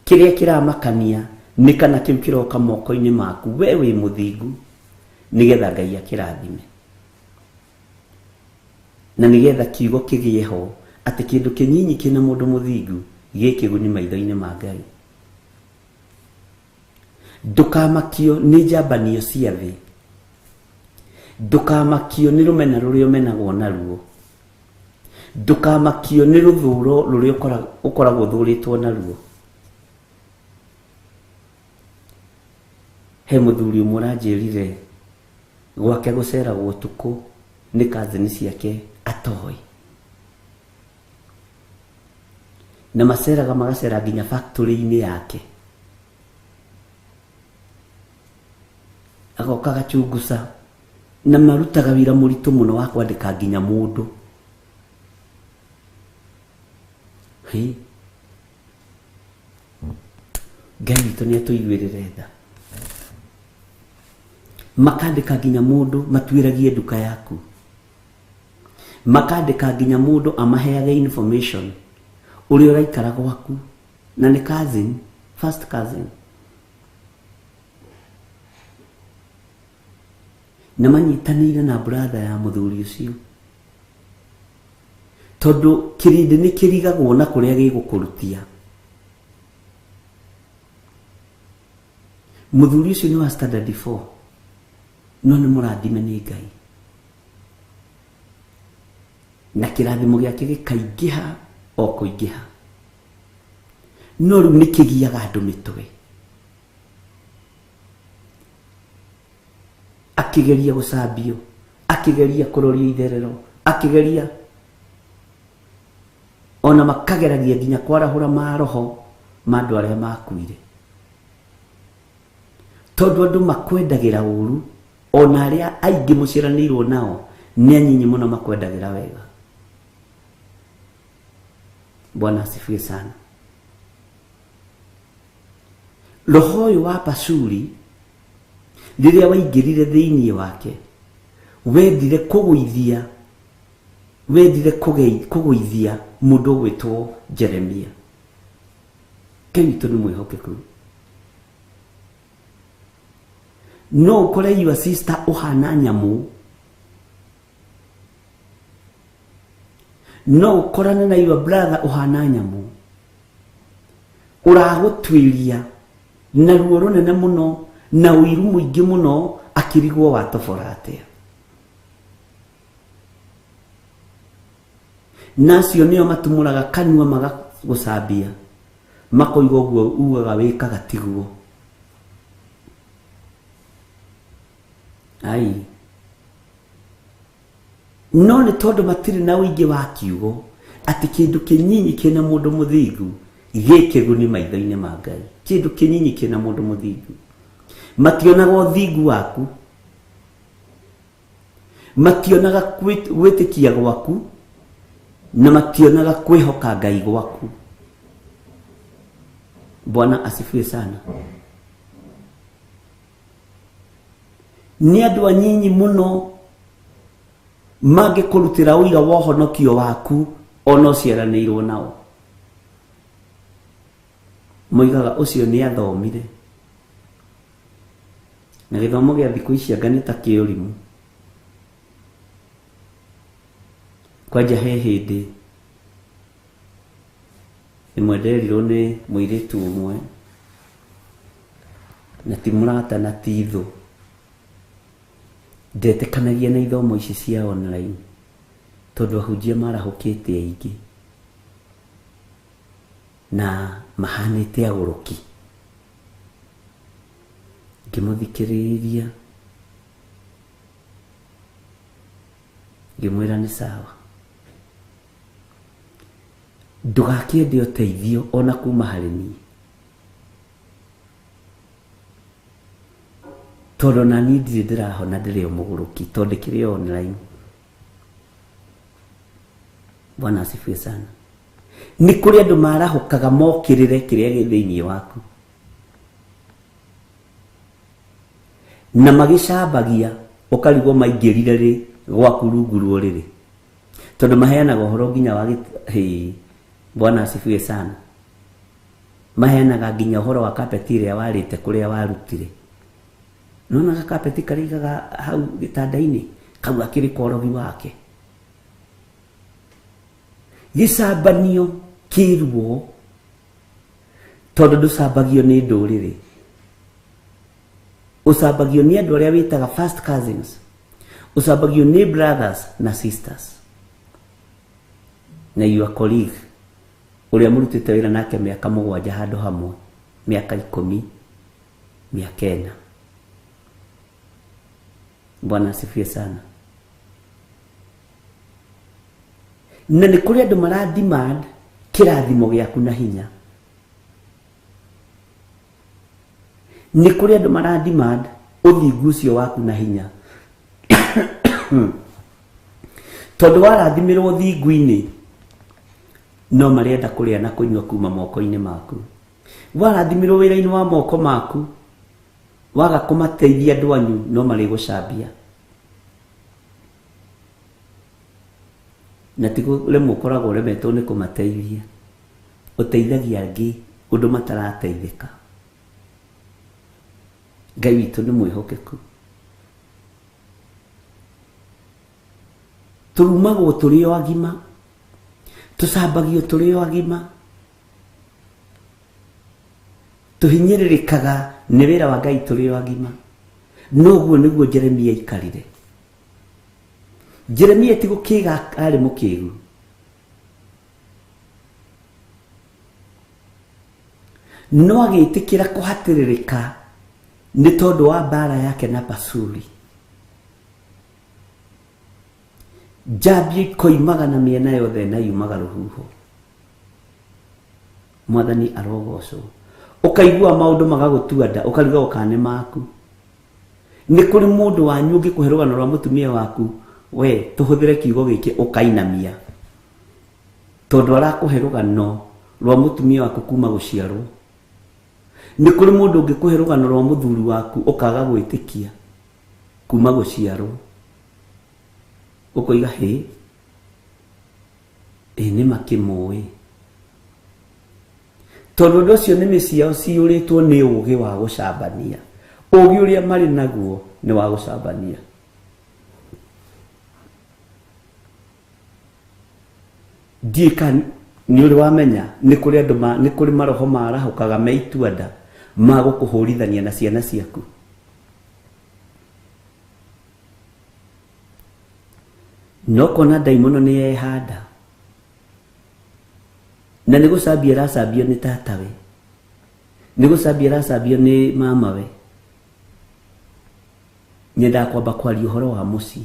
Kĩrĩa kĩramakania nĩ kana kĩu kĩroka moko-inĩ maku we wĩ mũthingu, nĩgetha Ngai akĩrathime na nĩgetha kiugo kĩgĩe ho atĩ kĩndũ kĩnyinyi kĩna mũndũ mũthingu gĩkĩguni maitho-inĩ ma Ngai. Ndũkamakio nĩ njambanio cia thĩ, ndũkamakio nĩ rũmena rũrĩa ũmenagwo naruo, ndũkamakio nĩ rũthũro rũrĩa ũkoragwo ũthũrĩtwo naruo. He mũthuri ũmwe ũranjĩrire gwake gũceragwo ũtukũ nĩ cousin ciake atoĩ, na maceraga magacera nginya factory-inĩ yake, agoka agachunguca, na marutaga wĩra mũritũ mũno wa kwandĩka nginya mũndũ. Hĩ, Ngai witũ nĩ atũiguĩrĩre tha. Makandĩka nginya mũndũ matuĩragie nduka yaku, makandĩka nginya mũndũ amaheage information ũrĩa ũraikara gwaku, na nĩ cousin, first cousin, na manyitanĩire na brother ya mũthuri ũcio, tondũ kĩrĩndĩ nĩ kĩrigagwo na kũrĩa gĩgũkũrutia. Mũthuri ũcio nĩ wa standard 4, no nĩ mũrathime nĩ Ngai, na kĩrathimo gĩake gĩkaingĩha o kũingĩha. No rĩu nĩ kĩgiaga andũ mĩtwe, akĩgeria gũcambio, akĩgeria kũrorio itherero, akĩgeria ona makageragia nginya kwarahũra maroho ma andũ arĩa makuire, tondũ andũ makwendagĩra ũru, ona arĩa aingĩ mũciaranĩirwo nao nĩ anyinyi mũno makwendagĩra wega. Bwana asifiwe sana. Roho ũyũ wa Pashuri rĩrĩa waingĩrire thĩinĩ wake, wendire kũgũithia, wendire kũgũithia mũndũ ũgwĩtwo Jeremia. Ngai witũ nĩ mwĩhokeku. No ũkore your sister ũhana nyamũ, no ũkorane na your brother ũhana nyamũ, ũragũtuĩria na ruo rũnene mũno na ũiru mũingĩ mũno, akĩrigwo watobora atĩa. Na acio nĩo matumũraga kanua magagũcambia, makoiga ũguo ugaga wĩkaga tiguo. Ai, no nĩ tondũ matirĩ na ũingĩ wa kiugo atĩ kĩndũ kĩnyinyi kĩna mũndũ mũthingu gĩkĩguni maitho-inĩ ma Ngai. Kĩndũ kĩnyinyi kĩna mũndũ mũthingu, mationaga ũthingu waku, mationaga gwĩtĩkia gwaku, na mationaga kwĩhoka Ngai gwaku. Bwana asifiwe sana. Nĩ andũ anyinyi mũno mangĩkũrutĩra ũira wa ũhonokio waku ona ũciaranĩirwo nao. Moigaga ũcio nĩ athomire, na gĩthomo gĩa thikũ ici anga nĩ ta kĩũrimũ. Kwanja he hĩndĩ ĩmwe nderirwo nĩ mũirĩtu ũmwe, na ti mũrata na ti thũ, ndetĩkanagia na ithomo ici cia online tondũ ahunjia marahũkĩte aingĩ na mahanĩte agũrũki. Ngĩmũthikĩrĩria, ngĩmwĩra nĩ sawa, ndũgakĩende ũteithio ona kuma harĩ niĩ, tondũ na niĩ ndirĩ ndĩrahona, ndĩrĩ o mũgũrũki tondũ ndĩkĩrĩ online. Bwana asifiwe sana. Nĩ kũrĩ andũ marahũkaga mokĩrĩre kĩrĩa gĩ thĩinĩ waku, na magĩcambagia ũkarigwo maingĩrire rĩ gwaku rungu rwa ũrĩrĩ, tondũ maheanaga ũhoro nginya wa Bwana asifiwe sana. Maheanaga nginya ũhoro wa kapeti ĩrĩa warĩte kũrĩa warutire. Nona kapeti karĩa igaga hau gĩtanda-inĩ kau akĩrĩ korogi wake. Gĩcambanio kĩruo, tondũ ndũcambagio nĩ ndũrĩrĩ, ũcambagio nĩ andũ arĩa wĩtaga first cousins, ũcambagio nĩ brothers na sisters na your colleague ũrĩa mũrutĩte wĩra nake mĩaka 7 handũ hamwe, mĩaka 10, mĩaka 4. Bwana asifiwe sana. Na nĩ kũrĩ andũ mara demand kĩrathimo gĩaku na hinya. Nĩ kũrĩ andũ mara demand ũthingu ũcio waku na hinya. Tondũ warathimĩrwo ũthingu-inĩ, no marenda kũrĩa na kũnyua kuma moko-inĩ maku. Warathimĩrwo wĩra-inĩ wa moko maku, waga kũmateithia andũ anyu, no marĩgũcambia. Na ti rĩmwe ũkoragwo ũremetwo nĩ kũmateithia, ũteithagia angĩ ũndũ matarateithĩka. Ngai witũ nĩ mwĩhokeku. Tũrumagwo tũrĩ o agima, tũcambagio tũrĩ o agima, tũhinyĩrĩrĩkaga nĩ wĩra wa Ngai tũrĩ o agima. Noguo nĩguo Jeremia aikarire. Jeremia ti gũkĩga arĩ mũkĩgu, no agĩtĩkĩra kũhatĩrĩrĩka nĩ tondũ wa mbara yake na Pasuri. Njambio ikoimaga na mĩena yothe na yumaga rũhuho. Mwathani arogocwo. Ũkaigua maũndũ magagũtua nda, ũkarigwo kana nĩ maku. Nĩ kũrĩ mũndũ wanyu ũngĩkũhe rũgano rwa mũtumia waku, we tũhũthĩre kiugo gĩkĩ ũkainamia, tondũ arakũhe rũgano rwa mũtumia waku kuma gũciarwo. Nĩ kũrĩ mũndũ ũngĩkũhe rũgano rwa mũthuri waku ũkaga gwĩtĩkia kuma gũciarwo, ũkoiga hĩ, ĩ nĩ makĩmũĩ. Tondũ ũndũ ũcio nĩmĩ ciao ciyũrĩtwo nĩ ũũgĩ wa gũcambania. Ũũgĩ ũrĩa marĩ naguo nĩ wa gũcambania. Ndiũĩ kana nĩ ũrĩ wamenya nĩ kũrĩ andũ nĩ kũrĩ maroho marahũkaga me itua nda ma gũkũhũrithania na ciana ciaku. No kona ndaimono nĩ yehanda, Na nĩ gũcambia aracambio nĩ tatawe, nĩ gũcambia aracambio nĩ mamawe. Nyendaga kwamba kwaria ũhoro wa mũciĩ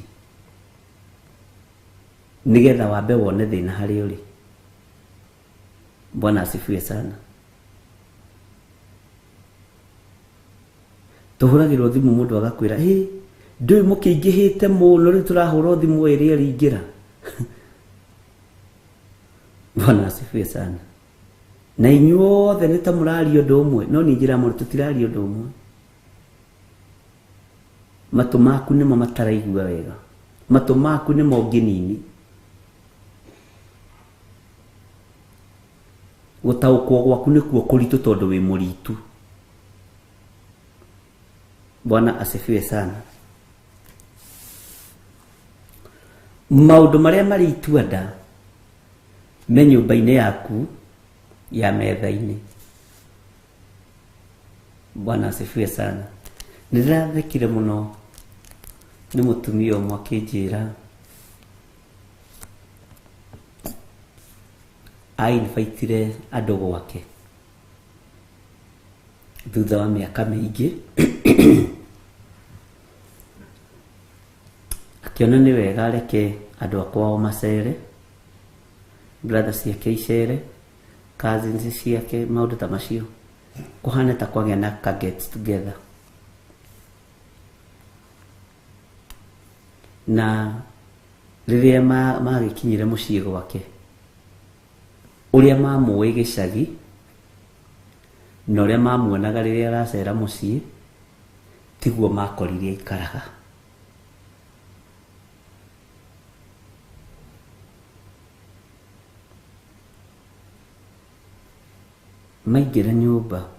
nĩgetha wambe wone thĩna harĩa ũrĩ. Bwana asifiwe sana. Tũhũragĩrwo thimũ mũndũ agakwĩra hĩ ndũĩ mũkĩingĩhĩte mũno rĩu tũrahũrwo thimũ ĩrĩa ĩringĩra. Bwana asifiwe sana. Na inyuothe nĩ ta mũraria ũndũ ũmwe, no niĩ njĩra mũno tũtiraria ũndũ ũmwe. Matũ maku nĩmo mataraigua wega, matũ maku nĩmo ngĩnini. Gũtaũkwo gwaku nĩkuo kũritũ tondũ wĩ mũritu. Bwana asifiwe sana. Maũndũ marĩa marĩ itua-nda me nyũmba-inĩ yaku ya metha-inĩ. Bwana asifiwe sana. Nĩndĩrathekire mũno nĩ mũtumia ũmwe akĩnjĩra ainvaitire andũ gwake thutha wa mĩaka mĩingĩ, akĩona nĩ wega areke andũ a kwao macere, brother ciake icere, cousins ciake, maũndũ ta macio, kũhana ta kwagĩa na ka get together. Na rĩrĩa magĩkinyire mũciĩ gwake, ũrĩa mamũĩ gĩcagi na ũrĩa mamuonaga rĩrĩa aracera mũciĩ tiguo makorire aikaraga. Maingĩra nyũmba,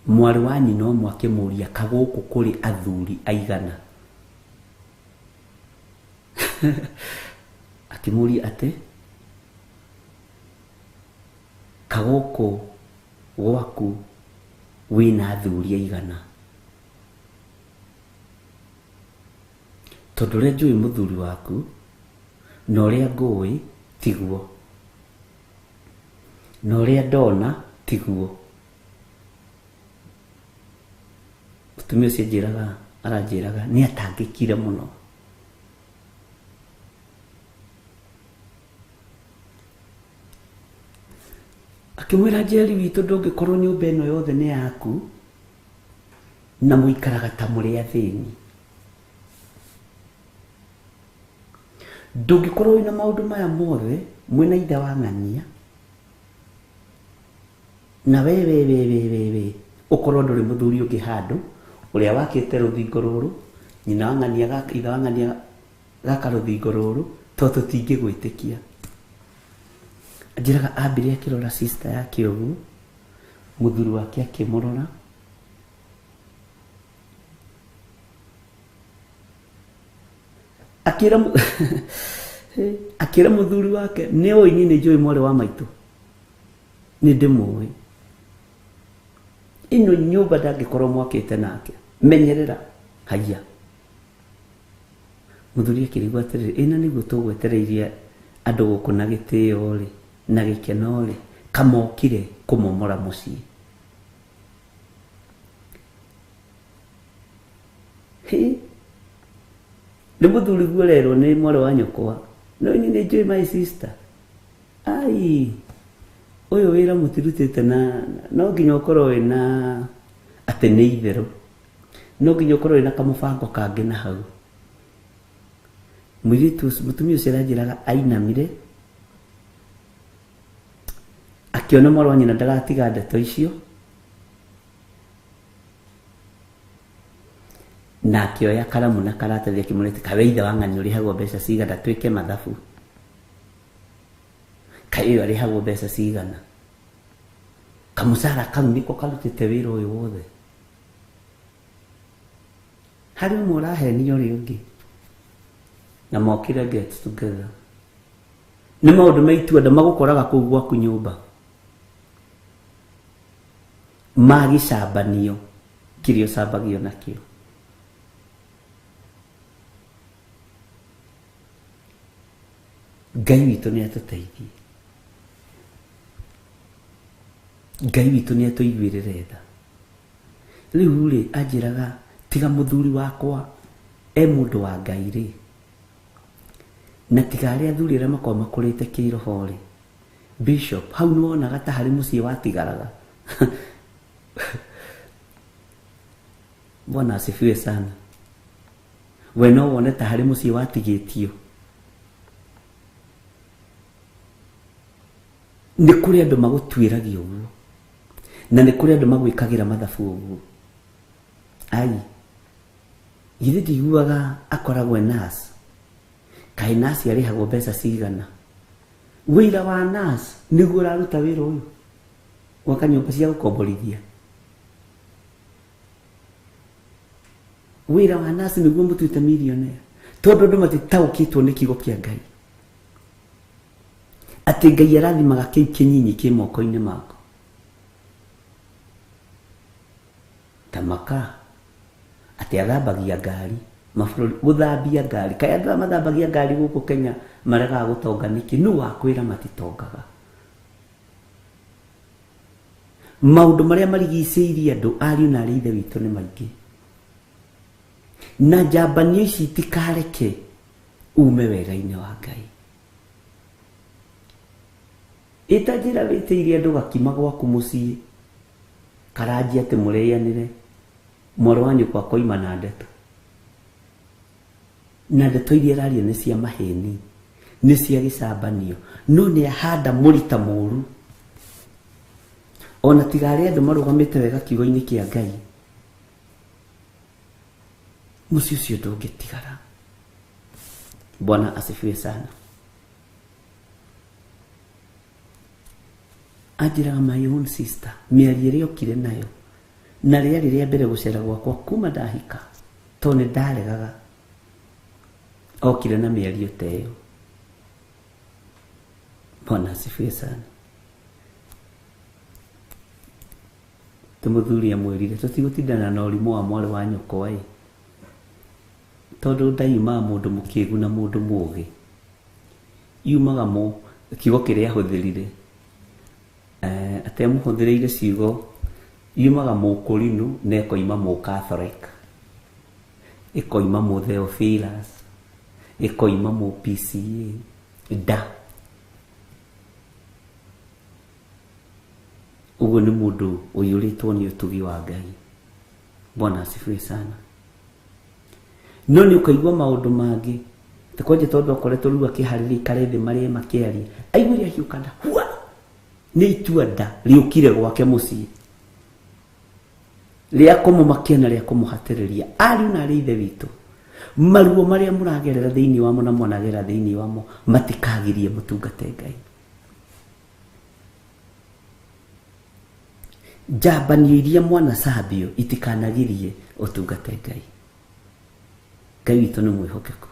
mwarĩ wa nyina ũmwe akĩmũria kagũkũ kũrĩ athuri aigana. Akĩmũria atĩ kagũkũ gwaku wĩna athuri aigana, tondũ ũrĩa njũĩ mũthuri waku na ũrĩa ngũĩ tiguo, na ũrĩa ndona tiguo. Mũtumia ũcio aranjĩraga nĩ atangĩkire mũno. Akĩmwĩra Njeri witũ ndũngĩkorwo nyũmba ĩno yothe nĩ yaku na mũikaraga ta mũrĩ athĩni. Ndũngĩkorwo wĩna maũndũ maya mothe mwĩna ithe wa ng'ania na we we we we we we ũkorwo ndũrĩ mũthuri ũngĩ handũ ũrĩa wakĩte rũthingo rũrũ, nyina wa ng'ania ithe wa ng'ania gaka rũthingo rũrũ, to tũtingĩgwĩtĩkia. Anjĩraga ambire akĩrora sister yake ũguo, mũthuri wake akĩmũrora, akĩra mũthuri wake nĩ ũĩ niĩ nĩ njũĩ mwarĩ wa maitũ, nĩ ndĩmũĩ, ĩno nyũmba ndangĩkorwo mwakĩte nake, menyerera haiya. Mũthuri akĩrigwo atĩrĩrĩ, ĩna nĩguo tũgwetereirie andũ gũkũ na gĩtĩo rĩ na gĩkeno rĩ, kamokire kũmomora mũciĩ. Hĩ, nĩ mũthuri guo ũrerwo nĩ mwarĩ wa nyũkwa, no niĩ nĩ njũĩ my sister, ai ũyũ wĩra mũtirutĩte na no nginya ũkorwo wĩna atĩ nĩ itherũ, no nginya ũkorwo wĩna kamũbango kangĩ na hau. Mũirĩtu ũcio, mũtumia ũcio aranjĩraga ainamire akĩona mwarĩ wa nyina ndaratiga ndeto icio, na akĩoya karamu na karatathi akĩmũrete kawe ithe wa ng'ania ũrĩhagwo mbeca cigana twĩke mathabu, kaĩ ũyũ arĩhagwo mbeca cigana, kamũcara kau nĩko karutĩte wĩra ũyũ wothe. Harĩ ũmwe ũrahenia ũrĩa ũngĩ na mokire get together. Nĩ maũndũ ma itua-nda magũkoraga kũu gwaku nyũmba, magĩcambanio kĩrĩa ũcambagio nakĩo. Ngai witũ nĩ atũteithie. Ngai witũ nĩ atũiguĩrĩre tha. Rĩu rĩ anjĩraga tiga mũthuri wakwa e mũndũ wa Ngai rĩ, na tiga arĩa athuri arĩa makoragwo makũrĩte kĩroho rĩ, bishop hau nĩ wonaga ta harĩ mũciĩ watigaraga. Bwana asifiwe sana. We no wone ta harĩ mũciĩ watigĩtio. Nĩ kũrĩ andũ magũtuĩragia ũguo, na nĩ kũrĩ andũ magwĩkagĩra mathabu ũguo. Ai, githĩ ndiguaga akoragwo e nurse? Kaĩ nurse arĩhagwo mbeca cigana? Wĩra wa nurse nĩguo ũraruta wĩra ũyũ gwaka nyũmba cia gũkomborithia. Wĩra wa nurse nĩguo mũtuĩte millionaire, tondũ andũ matitaũkĩtwo nĩ kiugo kĩa Ngai, atĩ Ngai arathimaga kĩu kĩnyinyi kĩ moko-inĩ maku. Ta maka atĩ athambagia ngari mabũrũri, gũthambia ngari. Kaĩ andũ aya mathambagia ngari gũkũ Kenya maregaga gũtonga nĩkĩ? Nũ wakwĩra matitongaga? Maũndũ marĩa marigicĩirie andũ ariũ na arĩ ithe witũ nĩ maingĩ, na njambanio ici itikareke ume wega-inĩ wa Ngai. Ĩta njĩra wĩtĩirie andũ gakima gwaku mũciĩ, karanjia atĩ mũrĩanĩre, mwarĩ wa nyũkwa akoima na ndeto, na ndeto iria araria nĩ cia maheni, nĩ cia gĩcambanio, no nĩ ahanda mũrita mũru. Ona tiga arĩa andũ marũgamĩte wega kiugo-inĩ kĩa Ngai, mũciĩ ũcio ndũngĩtigara. Bwana asifiwe sana. Anjĩraga my own sister, mĩario ĩrĩa okire nayo, na rĩarĩ rĩa mbere gũcera gwakwa kuma ndahika, tondũ nĩ ndaregaga. Okire na mĩario ta ĩyo. Bwana asifiwe sana. Tũmũthuri amwĩrire tũtigũtindana na ũrimũ wa mwarĩ wa nyũkwa ĩ, tondũ ndaiumaga mũndũ mũkĩgu na mũndũ mũũgĩ, yumaga kiugo kĩrĩa ahũthĩrire, atĩ amũhũthĩrĩire ciugo yumaga mũkũrinũ na ĩkoima mũcatholic, ĩkoima mũ Theophilus, ĩkoima mũ PCA nda. Ũguo nĩ mũndũ ũiyũrĩtwo nĩ ũtugi wa Ngai. Bwana asifiwe sana. No nĩ ũkaigua maũndũ mangĩ ta kwanja, tondũ akoretwo rĩu akĩharĩria ikare thĩ marĩe makĩaria, aiguire ahiũka nda hua, nĩ itua nda rĩũkire gwake mũciĩ rĩa kũmũmakia na rĩa kũmũhatĩrĩria. Ariũ na arĩ ithe witũ, maruo marĩa mũragerera thĩinĩ wamo na mwanagerera thĩinĩ wamo matikagirie mũtungate Ngai. Njambanio iria mwanacambio itikanagirie ũtungate Ngai. Ngai witũ nĩ mwĩhokeku.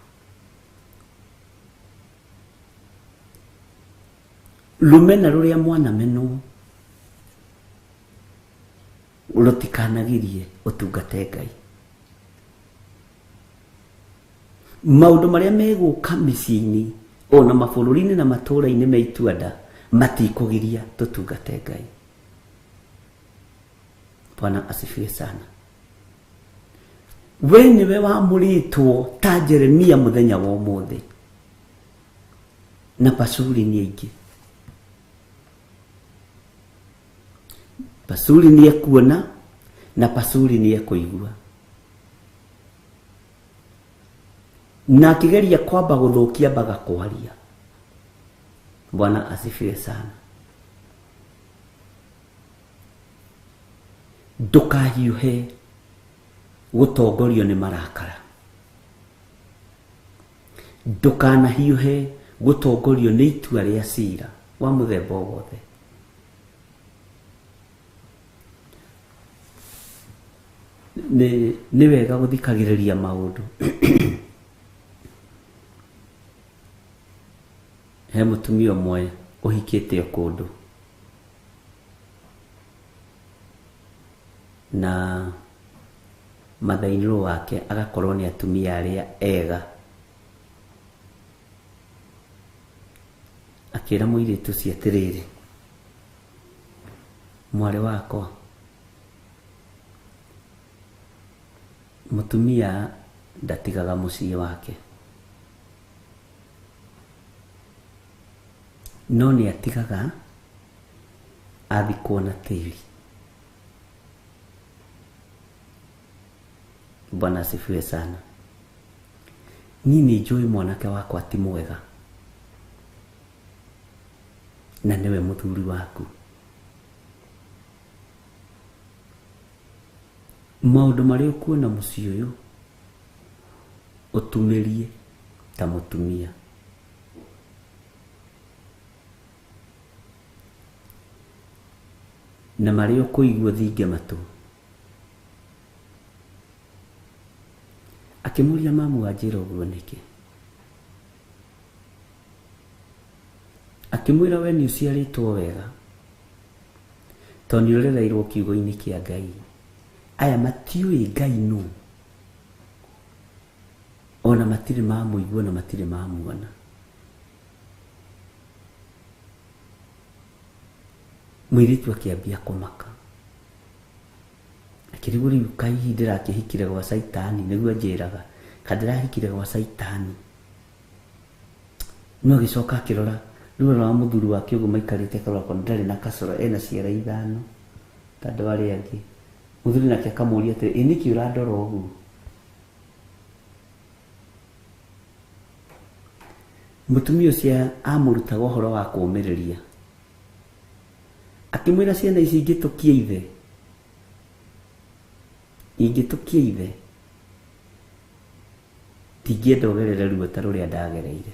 Rũmena rũrĩa mwanamenwo rũtikanagirie ũtungate Ngai. Maũndũ marĩa megũka mĩciĩ-inĩ ona mabũrũri-inĩ na matũũra-inĩ me itua nda matikũgiria tũtungate Ngai. Bwana asifiwe sana. We nĩwe wamũrĩtwo ta Jeremia mũthenya wa ũmũthĩ, na Pashuri nĩ aingĩ. Pashuri nĩ ekuona na Pashuri nĩ ekũigua, na akĩgeria kwamba gũthũkia mbaga kwaria. Bwana asifiwe sana. Ndũkahiũhe gũtongorio nĩ marakara, ndũkanahiũhe gũtongorio nĩ itua rĩa cira wa mũthemba o wothe. Nĩ wega gũthikagĩrĩria maũndũ. He mũtumia ũmwe ũhikĩte o kũndũ, na mother-in-law wake agakorwo nĩ atumia arĩa ega. Akĩra mũirĩtu ũcio atĩrĩrĩ, Mwarĩ wakwa, mũtumia ndatigaga mũciĩ wake, no nĩ atigaga athikwo na tĩri. Bwana asifiwe sana. Niĩ nĩ njũĩ mwanake wakwa ti mwega, na nĩwe mũthuri waku. Maũndũ marĩa ũkuona mũciĩ ũyũ ũtumĩrie ta mũtumia. Na marĩa ũkũigua thinge matũ. Akĩmũria mamu wanjĩra ũguo nĩkĩ? Akĩmwĩra we nĩ ũciarĩtwo wega tondũ nĩ ũrereirwo kiugo-inĩ kĩa Ngai. Aya matiũĩ Ngai nũ, ona matirĩ mamũigua na matirĩ mamuona. Mũirĩtu akĩambia kũmaka, akĩrigwo rĩu kaĩ hihi ndĩrakĩhikire gwa caitani, nĩguo anjĩraga ka ndĩrahikire gwa caitani. No agĩcoka akĩrora rĩu arora mũthuri wake ũguo maikarĩte akarora akona ndarĩ na kacoro, ena ciara ithano ta andũ arĩa angĩ. Mũthuri nake akamũria atĩrĩ, ĩ nĩkĩ ũrandora ũguo? Mũtumia ũcio amũrutaga ũhoro wa kũũmĩrĩria, akĩmwĩra ciana ici ingĩtũkia ithe, ingĩtũkia ithe ndingĩenda ũgerere ruo ta rũrĩa ndagereire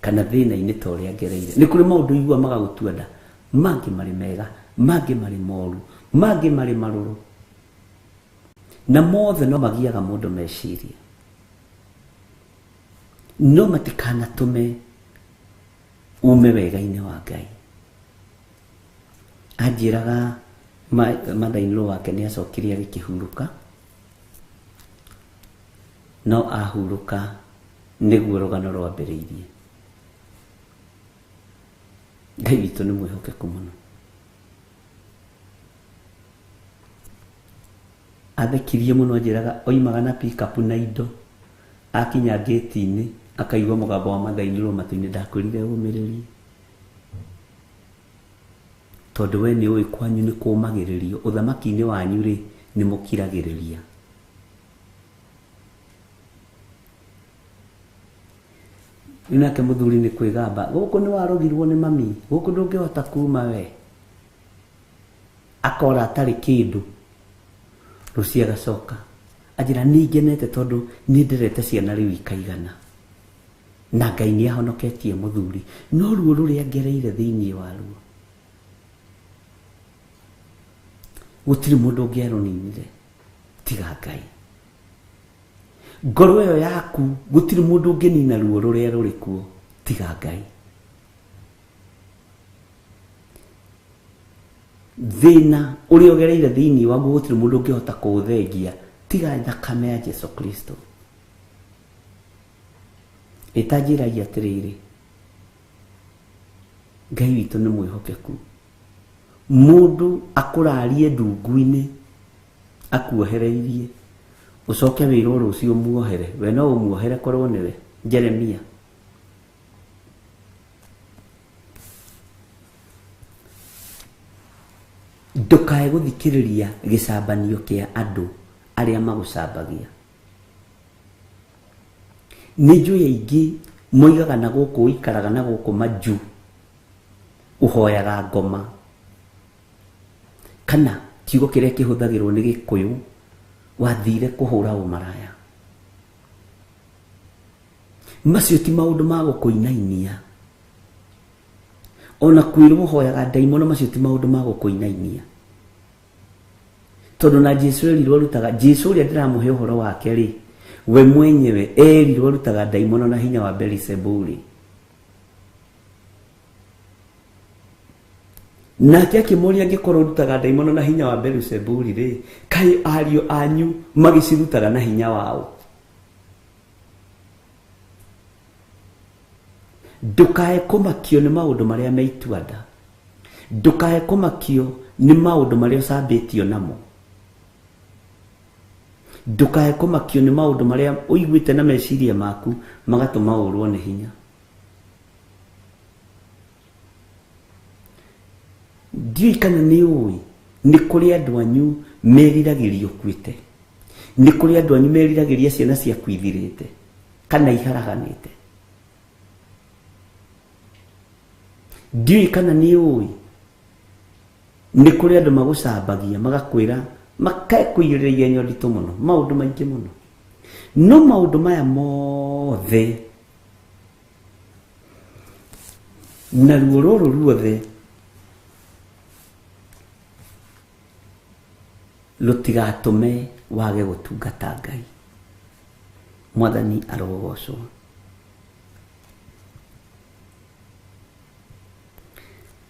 kana thĩna-inĩ ta ũrĩa ngereire. Nĩ kũrĩ maũndũ igua magagũtua nda, mangĩ marĩ mega, mangĩ marĩ moru, mangĩ marĩ marũrũ, na mothe no magiaga mũndũ meciria, no matikanatũme ume wega-inĩ wa Ngai. Anjĩraga mother-in-law wake nĩ acokire agĩkĩhurũka, no ahurũka nĩguo rũgano rwambĩrĩirie. Ngai witũ nĩ mwĩhokeku mũno. Athekirie mũno anjĩraga oimaga na pickup na indo, akinya gate-inĩ akaigua mũgambo wa mother-in-law matũ-inĩ, ndakwĩrire ũmĩrĩrie tondũ we nĩ ũĩ kwanyu nĩ kũmagĩrĩrio, ũthamaki-inĩ wanyu rĩ nĩ mũkiragĩrĩria. Rĩu nake mũthuri nĩ kwĩgamba, gũkũ nĩ warũgirwo nĩ mami, gũkũ ndũngĩhota kuma we. Akora atarĩ kĩndũ, rũciũ agacoka anjĩra nĩ ngenete tondũ nĩ nderete ciana rĩu ikaigana, na Ngai nĩ ahonoketie mũthuri, no ruo rũrĩa ngereire thĩinĩ waruo gũtirĩ mũndũ ũngĩarũninire tiga Ngai. Ngoro ĩyo yaku gũtirĩ mũndũ ũngĩnina ruo rũrĩa rũrĩ kuo tiga Ngai. Thĩna ũrĩa ũgereire thĩinĩ waguo gũtirĩ mũndũ ũngĩhota kũũthengia tiga thakame ya Jesu Kristo. Ĩtanjĩragia atĩrĩrĩ, Ngai witũ nĩ mwĩhokeku. Mũndũ akũrarie ndungu-inĩ akuohereirie, ũcoke wĩrwo rũciũ muohere, we no ũmuohere korwo nĩwe Jeremia. Ndũkae gũthikĩrĩria gĩcambanio kĩa andũ arĩa magũcambagia. Nĩ njũĩ aingĩ moigaga na gũkũ ũikaraga na gũkũ manju ũhoyaga ngoma, kana kiugo kĩrĩa kĩhũthagĩrwo nĩ Gĩkũyũ wathire kũhũra ũmaraya. Macio ti maũndũ ma gũkũinainia. Ona kwĩrwo ũhoyaga ndaimono, macio ti maũndũ ma gũkũinainia. Tondũ na Jesu erirwo arutaga, Jesu ũrĩa ndĩramũhe ũhoro wake rĩ, we mwenyewe erirwo arutaga ndaimono na hinya wa Beelzebuli. Nake akĩmũria, angĩkorwo ũrutaga ndaimono na hinya wa Beelzebuli rĩ, kaĩ ariũ anyu magĩcirutaga na hinya wao? Ndũkae kũmakio nĩ maũndũ marĩa me itua nda. Ndũkae kũmakio nĩ maũndũ marĩa ũcambĩtio namo. Ndũkae kũmakio nĩ maũndũ marĩa ũiguĩte na meciria maku magatũma ũrwo nĩ hinya. Ndiũĩ kana nĩ ũĩ nĩ kũrĩ andũ anyu meriragĩria ũkuĩte, nĩ kũrĩ andũ anyu meriragĩria ciana ciaku ithirĩte kana iharaganĩte. Ndiũĩ kana nĩ ũĩ nĩ kũrĩ andũ magũcambagia magakwĩra makakũigĩrĩra igenyo nditũ mũno, maũndũ maingĩ mũno. No maũndũ maya mothe na ruo rũrũ ruothe rũtigatũme wage gũtungata Ngai. Mwathani arogocwo.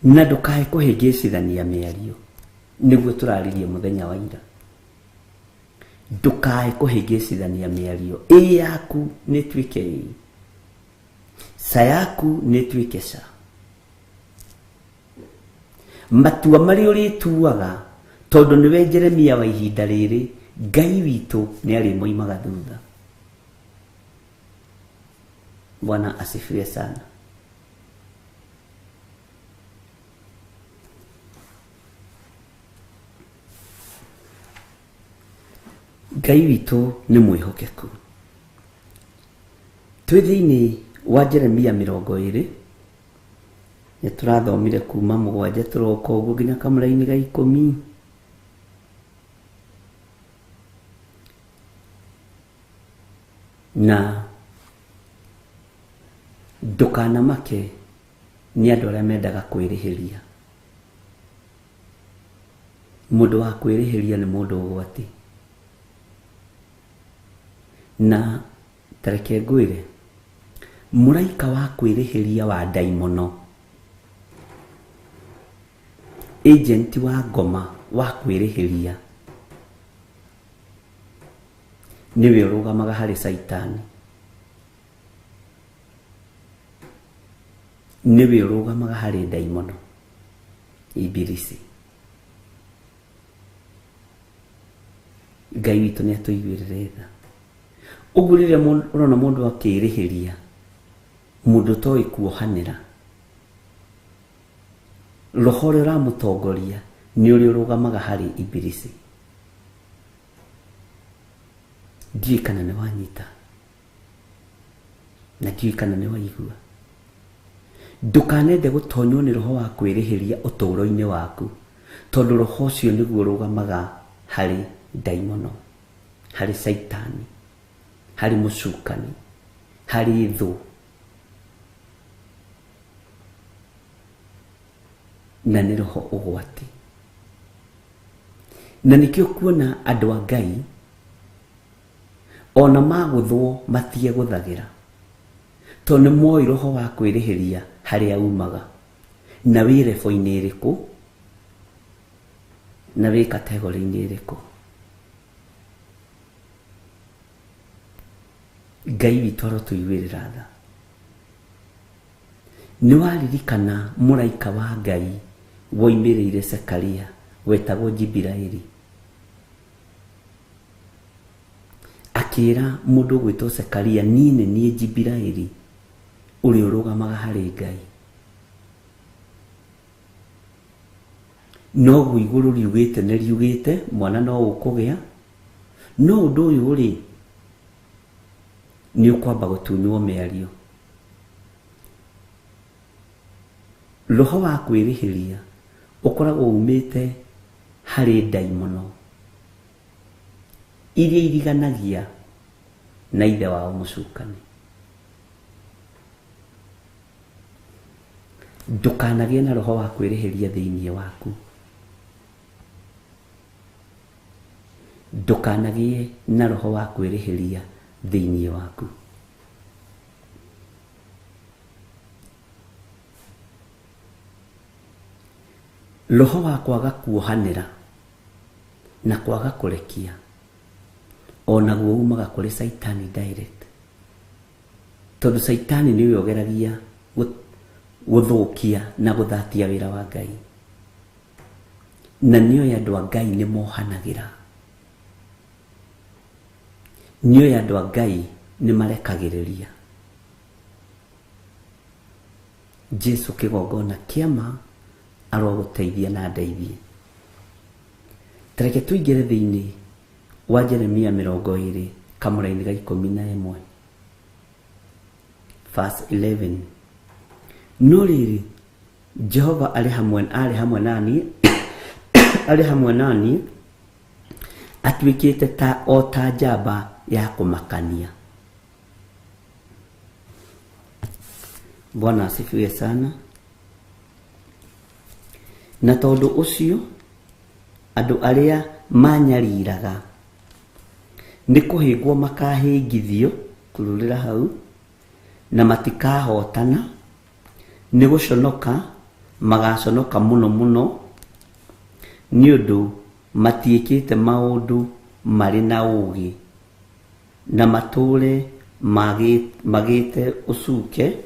Na ndũkae kũhĩngĩcithania mĩario, nĩguo tũraririe mũthenya wa ira. Ndũkae kũhĩngĩcithania mĩario, ĩ yaku nĩ ĩtuĩke ĩ, ca yaku nĩ ĩtuĩke ca. Matua marĩa ũrĩtuaga tondũ nĩwe Jeremia wa ihinda rĩrĩ, Ngai witũ nĩ arĩmoimaga thutha. Bwana asifiwe sana. Ngai witũ nĩ mwĩhokeku. Twĩ thĩinĩ wa Jeremia 20, nĩ tũrathomire kuma 7 tũroka ũguo nginya kamũraini ga 10. Na ndũkanamake nĩ andũ arĩa mendaga kwĩrĩhĩria. Mũndũ wa kwĩrĩhĩria nĩ mũndũ ũgwati. Na tareke ngwĩre, mũraika wa kwĩrĩhĩria wa ndaimono, agent wa ngoma wa kwĩrĩhĩria, nĩwe ũrũgamaga harĩ Caitani, nĩwe ũrũgamaga harĩ ndaimono, Ibilisi. Ngai witũ nĩ atũiguĩrĩre tha. Ũguo rĩrĩa ũrona mũndũ akĩrĩhĩria, mũndũ ũtoĩ kuohanĩra, roho ũrĩa ũramũtongoria nĩ ũrĩa ũrũgamaga harĩ Ibilisi. Ndiũĩ kana nĩ wanyita, na ndiũĩ kana nĩ waigua. Ndũkanende gũtonywo nĩ roho wa kwĩrĩhĩria ũtũũro-inĩ waku, tondũ roho ũcio nĩguo ũrũgamaga harĩ ndaimono, harĩ Caitani, harĩ mũcukani, harĩ thũ. Na nĩ roho ũgwati. Na nĩkĩo kuona andũ a Ngai ona magũthwo matige gũthagĩra, tondũ nĩ moĩ roho wa kwĩrĩhĩria harĩa umaga, na wĩ rebo-inĩ ĩrĩkũ, na wĩ kategori-inĩ ĩrĩkũ. Ngai witũ arotũiguĩrĩra tha. Nĩ waririkana mũraika wa Ngai woimĩrĩire Zekaria wetagwo Jibiraeli, akĩra mũndũ ũgwĩtwo Zekaria, niĩ nĩ niĩ Jibiraeli ũrĩa ũrũgamaga harĩ Ngai. Noguo igũrũ riugĩte nĩ riugĩte mwana no ũkũgĩa, no ũndũ ũyũ rĩ nĩ ũkwamba gũtunywo mĩario. Roho wa kwĩrĩhĩria ũkoragwo umĩte harĩ ndaimono iria iriganagia na ithe wao mũcukani. Ndũkanagĩe na roho wa kwĩrĩhĩria thĩinĩ waku. Ndũkanagĩe na roho wa kwĩrĩhĩria thĩinĩ waku. Roho wa kwaga kuohanĩra na kwaga kũrekia onaguo umaga kũrĩ Caitani direct, tondũ Caitani nĩwe ũgeragia gũthũkia na gũthatia wĩra wa Ngai. Na nĩoĩ andũ a Ngai nĩ mohanagĩra, nĩoĩ andũ a Ngai nĩ marekagĩrĩria. Jesu kĩgongona kĩama arogũteithia na ndeithie. Tareke tũingĩre thĩinĩ wa Jeremia 20 kamũraini ga 11 verse 11. No rĩrĩ, Jehova arĩ hamwe, arĩ hamwe naniĩ, arĩ hamwe naniĩ, atuĩkĩte ta o ta njamba ya kũmakania. Bwana asifiwe sana. Na tondũ ũcio andũ arĩa manyariraga nĩ kũhĩngwo makahĩngithio, kururĩra hau, na matikahotana, nĩ gũconoka magaconoka mũno mũno, nĩ ũndũ matiĩkĩte maũndũ marĩ na ũũgĩ, na matũũre magĩte ũcuke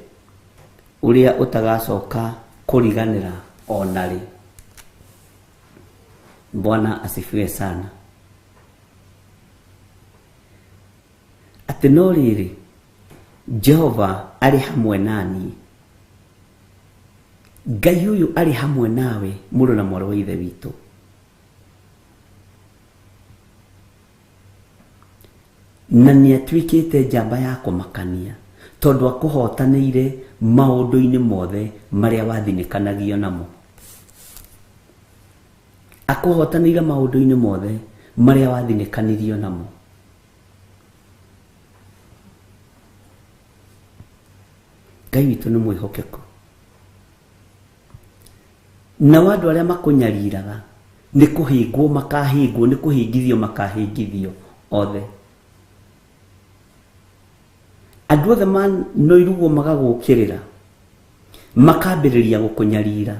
ũrĩa ũtagacoka kũriganĩra ona rĩ. Bwana asifiwe sana. Atĩ no rĩrĩ, Jehova arĩ hamwe naniĩ. Ngai ũyũ arĩ hamwe nawe, mũrũ na mwarĩ wa Ithe witũ. Na nĩ atuĩkĩte njamba ya kũmakania, tondũ akũhotanĩire maũndũ-inĩ mothe marĩa wathinĩkanagio namo. Akũhotanĩire maũndũ-inĩ mothe marĩa wathinĩkanirio namo. Ngai witũ nĩ mwĩhokeku. Nao andũ arĩa makũnyariraga nĩ kũhĩngwo makahĩngwo, nĩ kũhĩngithio makahĩngithio othe. Andũ othe manoirugwo magagũkĩrĩra, makambĩrĩria gũkũnyarira,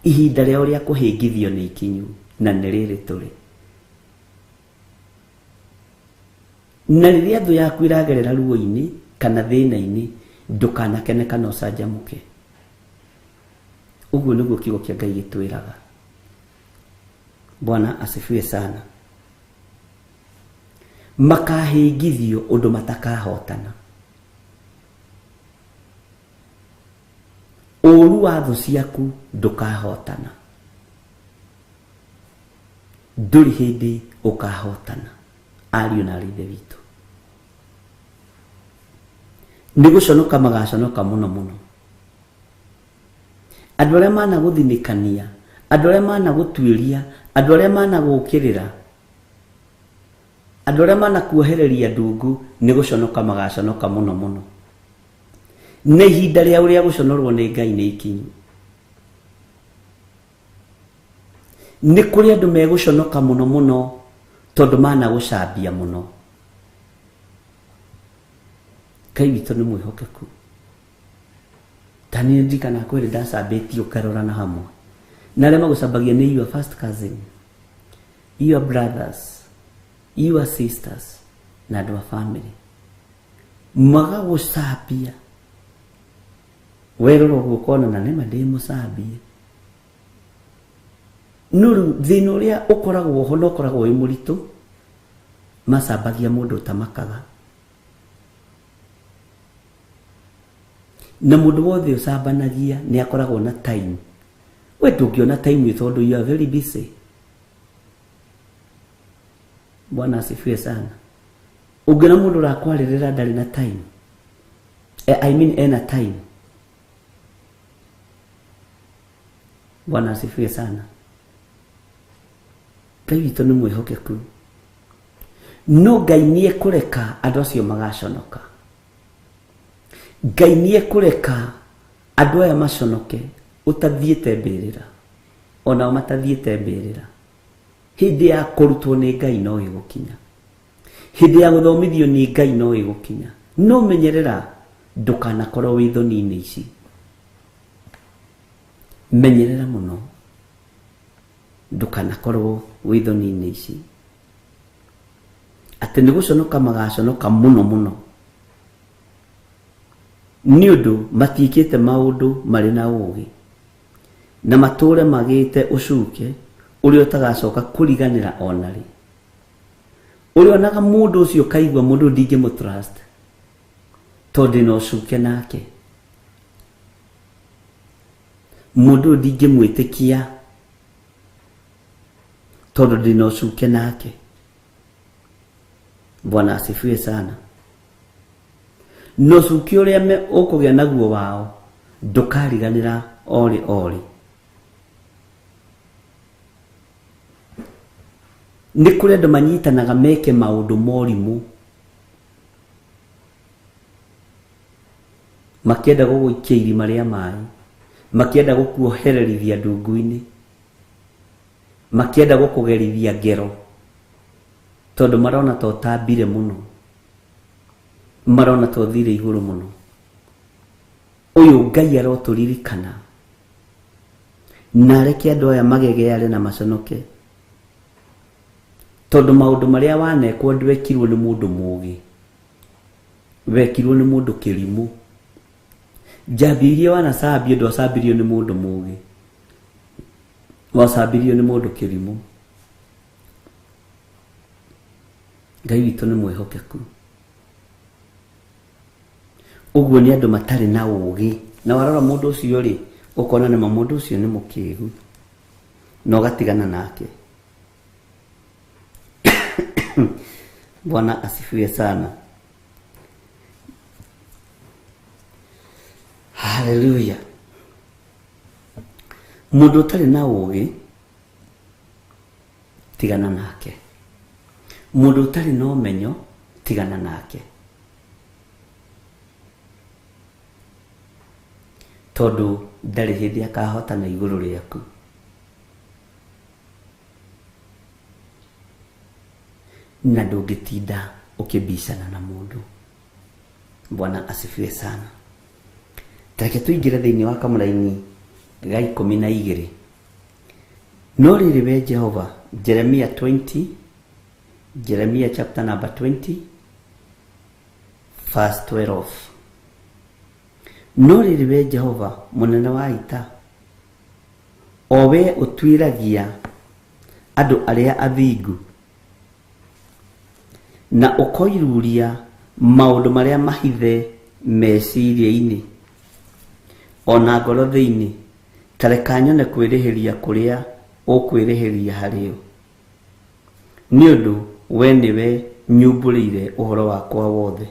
ihinda rĩao rĩa kũhĩngithio nĩ ikinyu, na nĩ rĩrĩ tũrĩ. Na rĩrĩa thũ yaku ĩragerera ruo-inĩ kana thĩna-inĩ, ndũkanakene kana ũcanjamũke. Ũguo nĩguo kiugo kĩa Ngai gĩtwĩraga. Bwana asifiwe sana. Makahĩngithio ũndũ matakahotana. Ũũru wa thũ ciaku ndũkahotana, ndũrĩ hĩndĩ ũkahotana. Ariũ na aarĩ Ithe witũ, nĩ gũconoka magaconoka mũno mũno. Andũ arĩa managũthinĩkania, andũ arĩa managũtuĩria, andũ arĩa managũũkĩrĩra, andũ arĩa manakuohereria ndungu, nĩ gũconoka magaconoka mũno mũno. Na ihinda rĩao rĩa gũconorwo nĩ Ngai nĩ ikinyu. Nĩ kũrĩ andũ megũconoka mũno mũno tondũ managũcambia mũno. Ngai witũ nĩ mwĩhokeku. Ta niĩ ndirikanaga kwĩ hĩndĩ ndacambĩtio ngarorana hamwe na arĩa magũcambagia nĩ your first cousin, your brothers, your sisters na andũ a family, magagũcambia. Werora ũguo ũkona na nĩma ndĩ mũcambie. No rĩu thĩna ũrĩa ũkoragwo ho na ũkoragwo wĩ mũritũ, macambagia mũndũ ũtamakaga. Na mũndũ wothe ũcambanagia nĩ akoragwo na time. We ndũngĩona time tondũ you are very busy. Bwana asifiwe sana. Ũngĩona mũndũ ũrakwarĩrĩra ndarĩ na time. I mean ena time. Bwana asifiwe sana. Ngai witũ nĩ mwĩhokeku. No Ngai nĩ ekũreka andũ acio magaconoka. Ngai nĩ ekũreka andũ aya maconoke ũtathiĩte mbĩrĩra, onao matathiĩte mbĩrĩra. Hĩndĩ ya kũrutwo nĩ Ngai no ĩgũkinya, hĩndĩ ya gũthomithio nĩ Ngai no ĩgũkinya. No menyerera ndũkanakorwo wĩ thoni-inĩ ici. Menyerera mũno ndũkanakorwo wĩ thoni-inĩ ici, atĩ nĩ gũconoka magaconoka mũno mũno, nĩ ũndũ matiĩkĩte maũndũ marĩ na ũũgĩ, na matũũre magĩte ũcuke Ũrĩa ũtagacoka kũriganĩra ona rĩ. Ũrĩa onaga mũndũ ũcio kaigua mũndũ ndingĩmũ trust tondũ no ũcuke nake. Mũndũ ndingĩmwĩtĩkia tondũ ndĩna ũcuke nake. Bwana asifiwe sana. No ũcuke ũrĩa ũkũgĩa naguo wao ndũkariganĩra orĩ orĩ. Nĩ kũrĩ andũ manyitanaga meke maũndũ morimũ makĩenda gũgũikia irima rĩa maĩ, makĩenda gũkuohererithia ndungu-inĩ, makĩenda gũkũgerithia ngero tondũ marona ta ũtambire mũno, marona ta ũthire igũrũ mũno. Ũyũ Ngai arotũririkana na areke andũ aya magegeare na maconoke tondũ maũndũ marĩa wanekwo ndwekirwo nĩ mũndũ mũũgĩ, wekirwo nĩ mũndũ kĩrimũ. Njambi iria wanacambio ndwacambirio nĩ mũndũ mũũgĩ, wacambirio nĩ mũndũ kĩrimũ. Ngai witũ nĩ mwĩhokeku. Ũguo nĩ andũ matarĩ na ũũgĩ, na warora mũndũ ũcio rĩ ũkona nĩma mũndũ ũcio nĩ mũkĩgu na ũgatigana nake. Bwana asifiwe sana. Hallelujah. Mũndũ ũtarĩ na ũũgĩ tigana nake. Mũndũ ũtarĩ na ũmenyo tigana nake. Tondũ ndarĩ hĩndĩ akahotana igũrũ rĩaku. Na ndũngĩtinda ũkĩbicana na mũndũ. Bwana asifiwe sana. Tareke tũingĩre thĩinĩ wa kamũraini ga 12. No rĩrĩ we Jehova, Jeremia 20, Jeremia chapter number 20 verse 12. No rĩrĩ we Jehova mũnene wa ita, o we ũtuĩragia andũ arĩa athingu na ũkoiruria maũndũ marĩa mahithe meciria-inĩ ona ngoro thĩinĩ, ta reka nyone kwĩrĩhĩria kũrĩa ũkwĩrĩhĩria harĩo, nĩ ũndũ we nĩwe nyumbũrĩire ũhoro wakwa wothe.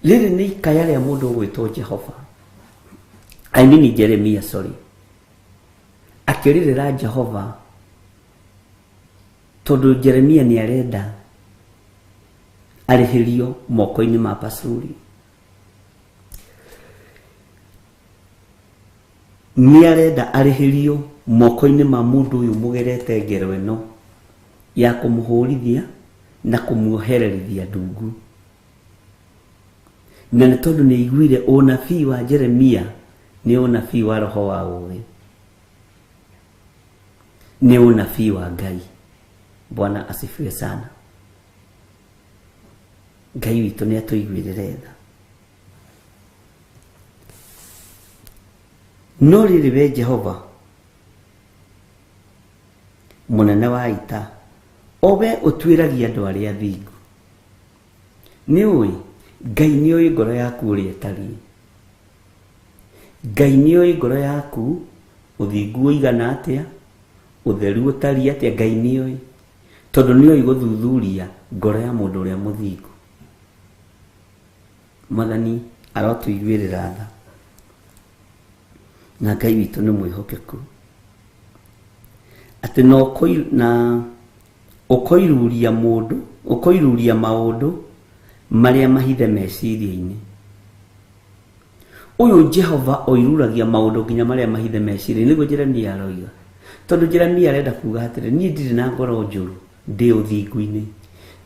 Rĩrĩ nĩ ikaya rĩa mũndũ ũgwĩtwo Jehova, I mean Jeremia, sorry, akĩrĩrĩra Jehova tondũ Jeremia nĩ arenda arĩhĩrio moko-inĩ ma Pasuri. Nĩ arenda arĩhĩrio moko-inĩ ma mũndũ ũyũ mũgerete ngero ĩno ya kũmũhũrithia na kũmuohererithia ndungu. Na nĩ tondũ nĩ aiguire ũnabii wa Jeremia nĩ ũnabii wa roho wa ũũgĩ, nĩ ũnabii wa Ngai. Bwana asifiwe sana. Ngai witũ nĩ atũiguĩrĩre tha. No rĩrĩ we Jehova mũnene wa ita, o we ũtuĩragia andũ arĩa athingu, nĩ ũĩ Ngai nĩ ũĩ ngoro yaku ũrĩa ĩtariĩ. Ngai nĩ ũĩ ngoro yaku ũthingu ũigana atĩa, ũtheru ũtariĩ atĩa, Ngai nĩ ũĩ, tondũ nĩ ũĩ gũthuthuria ngoro ya mũndũ ũrĩa mũthingu. Mwathani arotũiguĩrĩra tha, na Ngai witũ nĩ mwĩhokeku atĩ na ũkoiruria mũndũ, ũkoiruria maũndũ marĩa mahithe meciria-inĩ. Ũyũ Jehova oiruragia maũndũ nginya marĩa mahithe meciria-inĩ, nĩguo Jeremia aroiga. Tondũ Jeremia arenda kuga atĩrĩ, niĩ ndirĩ na ngoro njũru, ndĩ ũthingu-inĩ,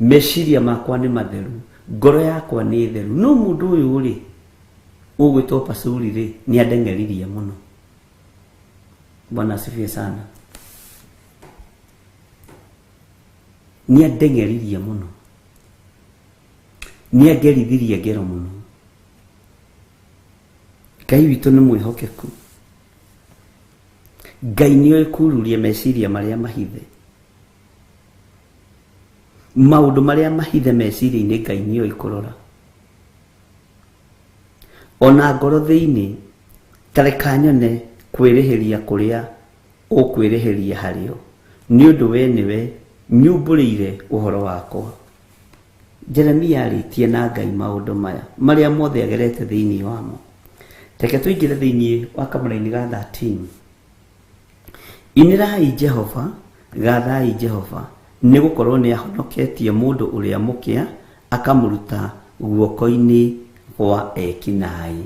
meciria makwa nĩ matheru, ngoro yakwa nĩ theru. No mũndũ ũyũ rĩ ũgwĩtwo Pasuri rĩ nĩ andeng'eririe mũno. Bwana asifiwe sana. Nĩ andeng'eririe mũno, nĩ angerithirie ngero mũno. Ngai witũ nĩ mwĩhokeku. Ngai nĩoĩ kururia meciria marĩa mahithe, maũndũ marĩa mahithe meciria-inĩ Ngai nĩoĩ kũrora. Ona ngoro thĩinĩ, ta reka nyone kwĩrĩhĩria kũrĩa ũkwĩrĩhĩria harĩo, nĩ ũndũ we nĩwe nyumbũrĩire ũhoro wakwa. Jeremia arĩtie na Ngai maũndũ maya marĩa mothe agerete thĩinĩ wamo. Reke tũingĩre thĩinĩ wa kamũraini ga 13. Inĩrai Jehova, gathai Jehova, nĩ gũkorwo nĩ ahonoketie mũndũ ũrĩa mũkĩa akamũruta guoko-inĩ gwa ekinaĩ.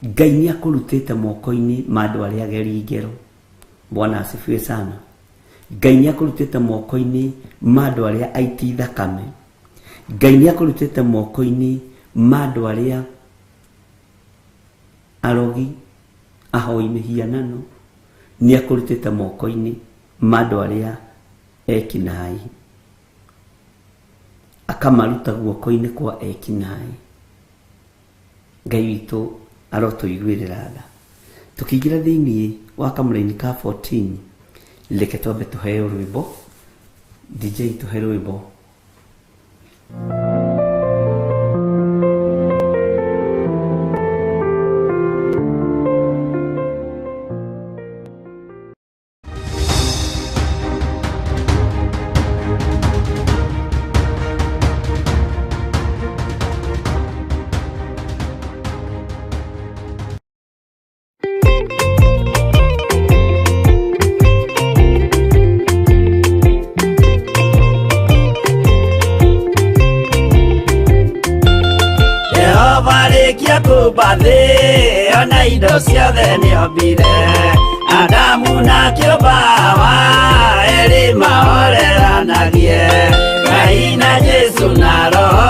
Ngai nĩ akũrutĩte moko-inĩ ma andũ arĩa ageri ngero. Bwana asifiwe sana. Ngai nĩ akũrutĩte moko-inĩ ma andũ arĩa aiti thakame. Ngai nĩ akũrutĩte moko-inĩ ma andũ arĩa arogi, ahoi mĩhianano. Nĩ akũrutĩte moko-inĩ ma andũ arĩa ekinaĩ, akamaruta guoko-inĩ kwa ekinaĩ. Ngai witũ arotũiguĩrĩra tha. Tũkĩingĩra thĩinĩ wa kamũraini ka 14, reke twambe tũheo rwĩmbo. DJ tũhe rwĩmbo. Jehova rĩkia kũmba thĩ ona indo ciothe nĩombire, Adamu na kĩũmba Hawa erĩ mahoreranagie. Ngai na Jesũ na Roho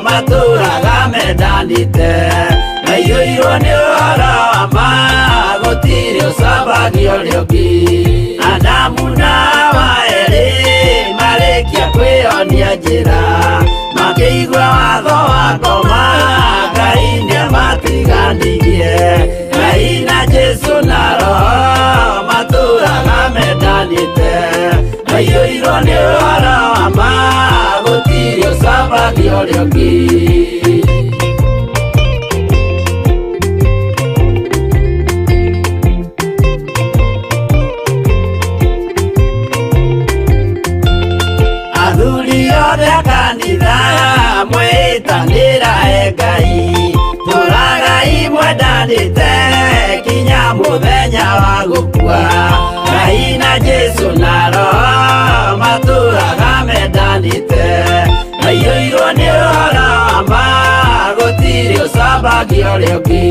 matũraga mendanĩte, maiyũirwo nĩ ũhoro wa ma, gũtirĩ ũcambagio ũrĩa ũngĩ. Adamu na Hawa erĩ marĩkia kwĩyonia njĩra, makĩigua watho wa ngoma, Ngai nĩamatiganirie. Ngai na Jesũ na Roho matũraga mendanĩte, maiyũirwo nĩ ũhoro wa ma, gũtirĩ ũcambagio ũrĩa ũngĩ. Athuri othe a kanitha mwĩtanĩra e Ngai, tũragai mwendanĩte kinya mũthenya wa gũkua. Ngai na Jesũ na Roho matũraga mendanĩte, maiyũirwo nĩ ũhoro wa ma, gũtirĩ ũcambagio ũrĩa ũngĩ.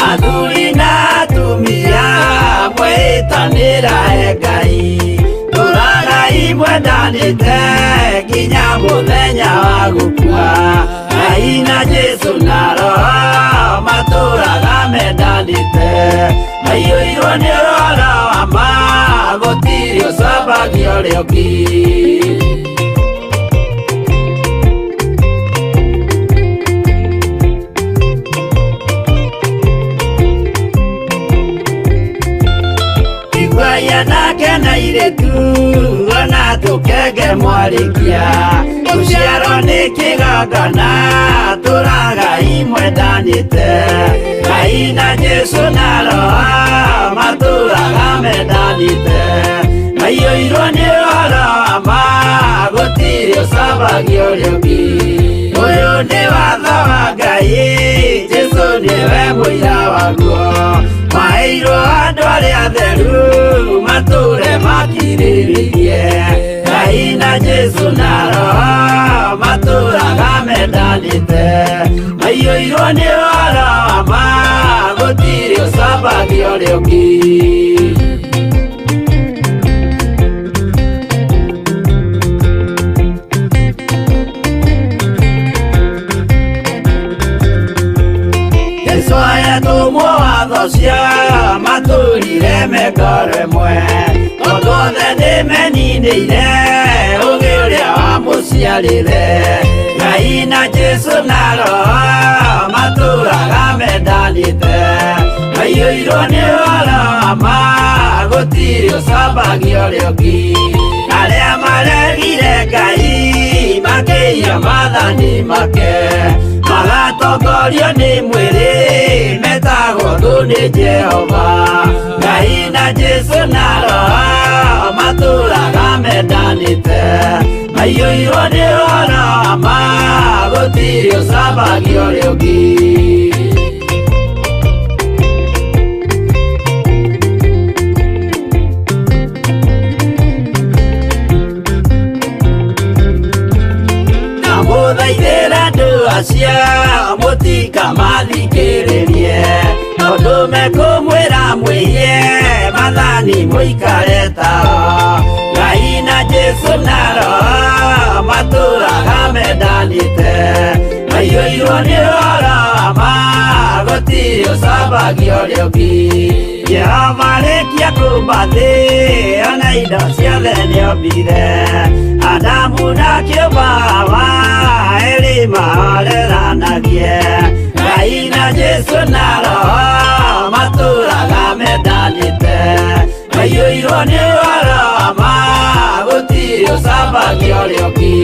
Athuri na atumia mwĩtanĩra e Ngai, tũragai mwendanĩte kinya mũthenya wa gũkua. Ngai na Jesũ na Roho matũraga mendanĩte, maiyũirwo nĩ ũhoro wa ma, gũtirĩ ũcambagio ũrĩa ũngĩ. Iguai anake na airĩtu ona tũkenge mwarĩkia, gũciarwo nĩ kĩgongona, tũragai mwendanĩte. Ngai na Jesũ na Roho matũraga mendanĩte, maiyũirwo nĩ ũhoro wa ma, gũtirĩ ũcambagio ũrĩa ũngĩ. Ũyũ nĩ watho wa Ngai, Jesũ nĩwe mũira waguo, maheirwo andũ arĩa atheru matũre makirĩrĩirie. Ngai na Jesũ na Roho matũraga mendanĩte, maiyũirwo nĩ ũhoro wa ma, gũtirĩ ũcambagio ũrĩa ũngĩ. Jesũ ayatũmwo watho cia matũrire mengoro ĩmwe, tondũ othe nĩmeninĩire ũgĩ ũrĩa wamũciarire. Ngai na Jesũ na Roho matũraga mendanĩte, Maiyũirwo nĩ ũhoro wa ma gũtirĩ ũcambagia ũrĩa ũngĩ. Arĩa maregire Ngai makĩiya maathani make, magatongorio nĩ mwĩrĩ metagwo thũ nĩ Jehova. Ngai na Jesũ na Roho matũraga mendanĩte, maiyũirwo nĩ ũhoro wa ma gũtirĩ ũcambagia ũrĩa ũngĩ. Ndamũthaithĩra andũ acio mũtikamathikĩrĩrie, tondũ mekũmwĩra mwĩhie maathani mũikare tao. Ngai na Jesũ na Roho matũraga mendanĩte, maiyũirwo nĩ ũhoro wa ma gũtirĩ ũcambagia ũrĩa ũngĩ. Jehova arĩkia kũũmba thĩ ona indo ciothe nĩombire, Adamu na kĩũmba Hawa erĩ mahoreranagie. Ngai na Jesũ na Roho matũraga mendanĩte, maiyũirwo nĩ ũhoro wa ma gũtirĩ ũcambagia ũrĩa ũngĩ.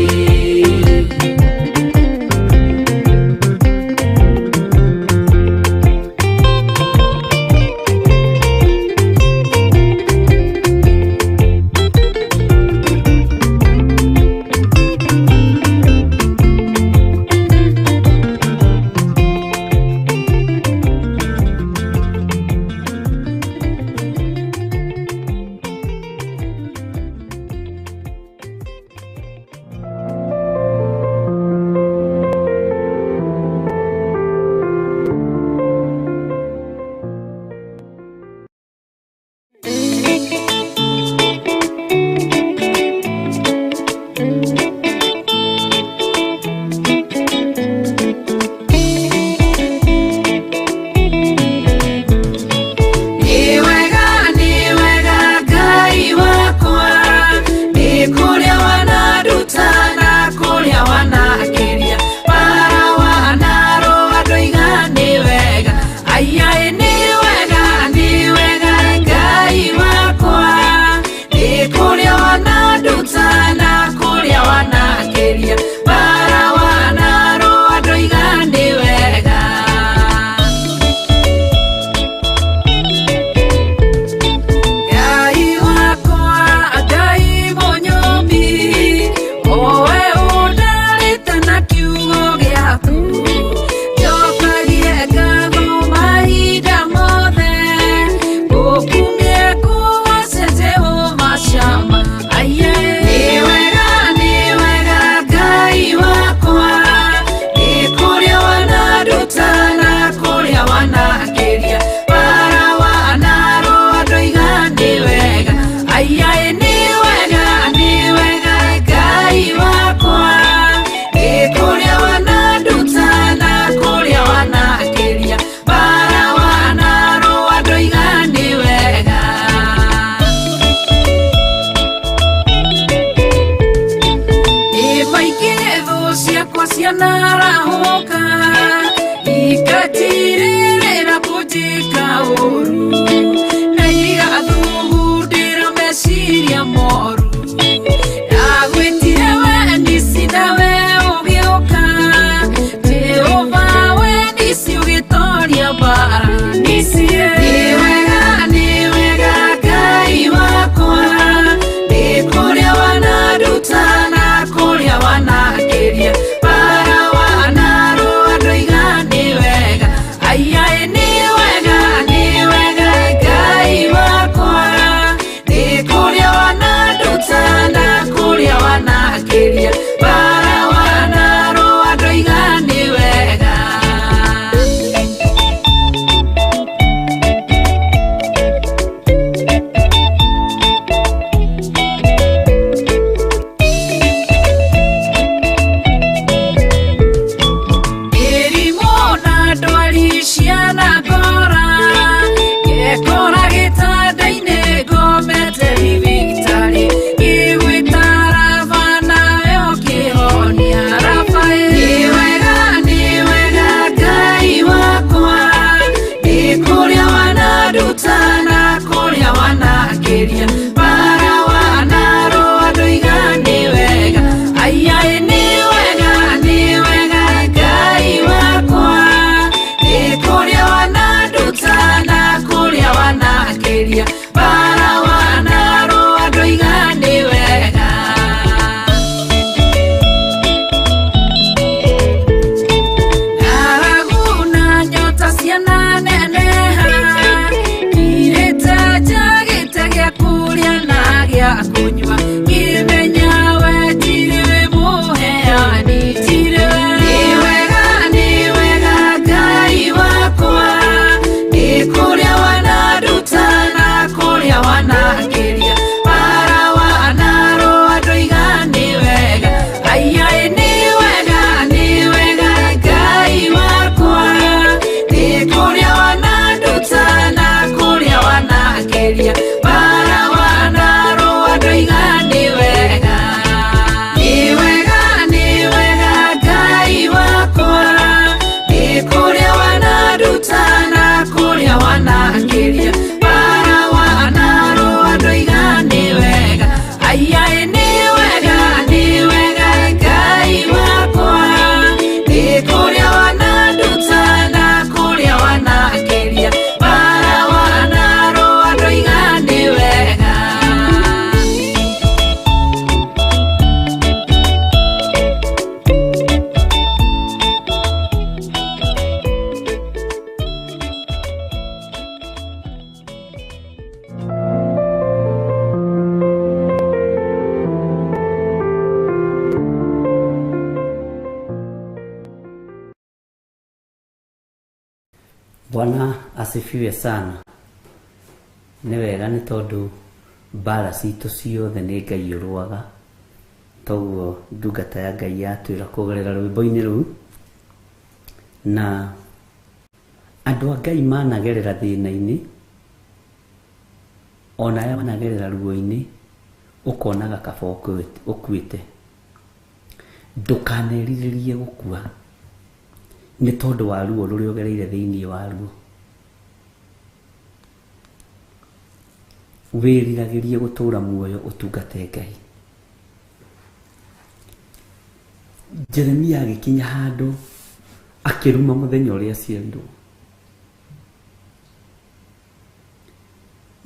Nĩ wega, nĩ wega Ngai wakwa, nĩ kũrĩa wananduta na kũrĩa wanakĩria, bara wanarũa ndoiga nĩ wega, aiyaĩ nĩ wega, nĩ wega Ngai wakwa. Bwana asifiwe sana. Nĩ wega nĩ tondũ mbara citũ ciothe nĩ Ngai ũrũaga. Toguo ndungata ya Ngai yatwĩra kũgerera rwĩmbo-inĩ rũu. Na andũ a Ngai managerera thĩna-inĩ, ona arĩa managerera ruo-inĩ, ũkonaga kaba ũkuĩte. Ndũkanerirĩrie gũkua nĩ tondũ wa ruo rũrĩa ũgereire thĩinĩ wa ruo. Wĩriragĩrie gũtũra muoyo ũtungate Ngai. Jeremia agĩkinya handũ akĩruma mũthenya ũrĩa aciarirwo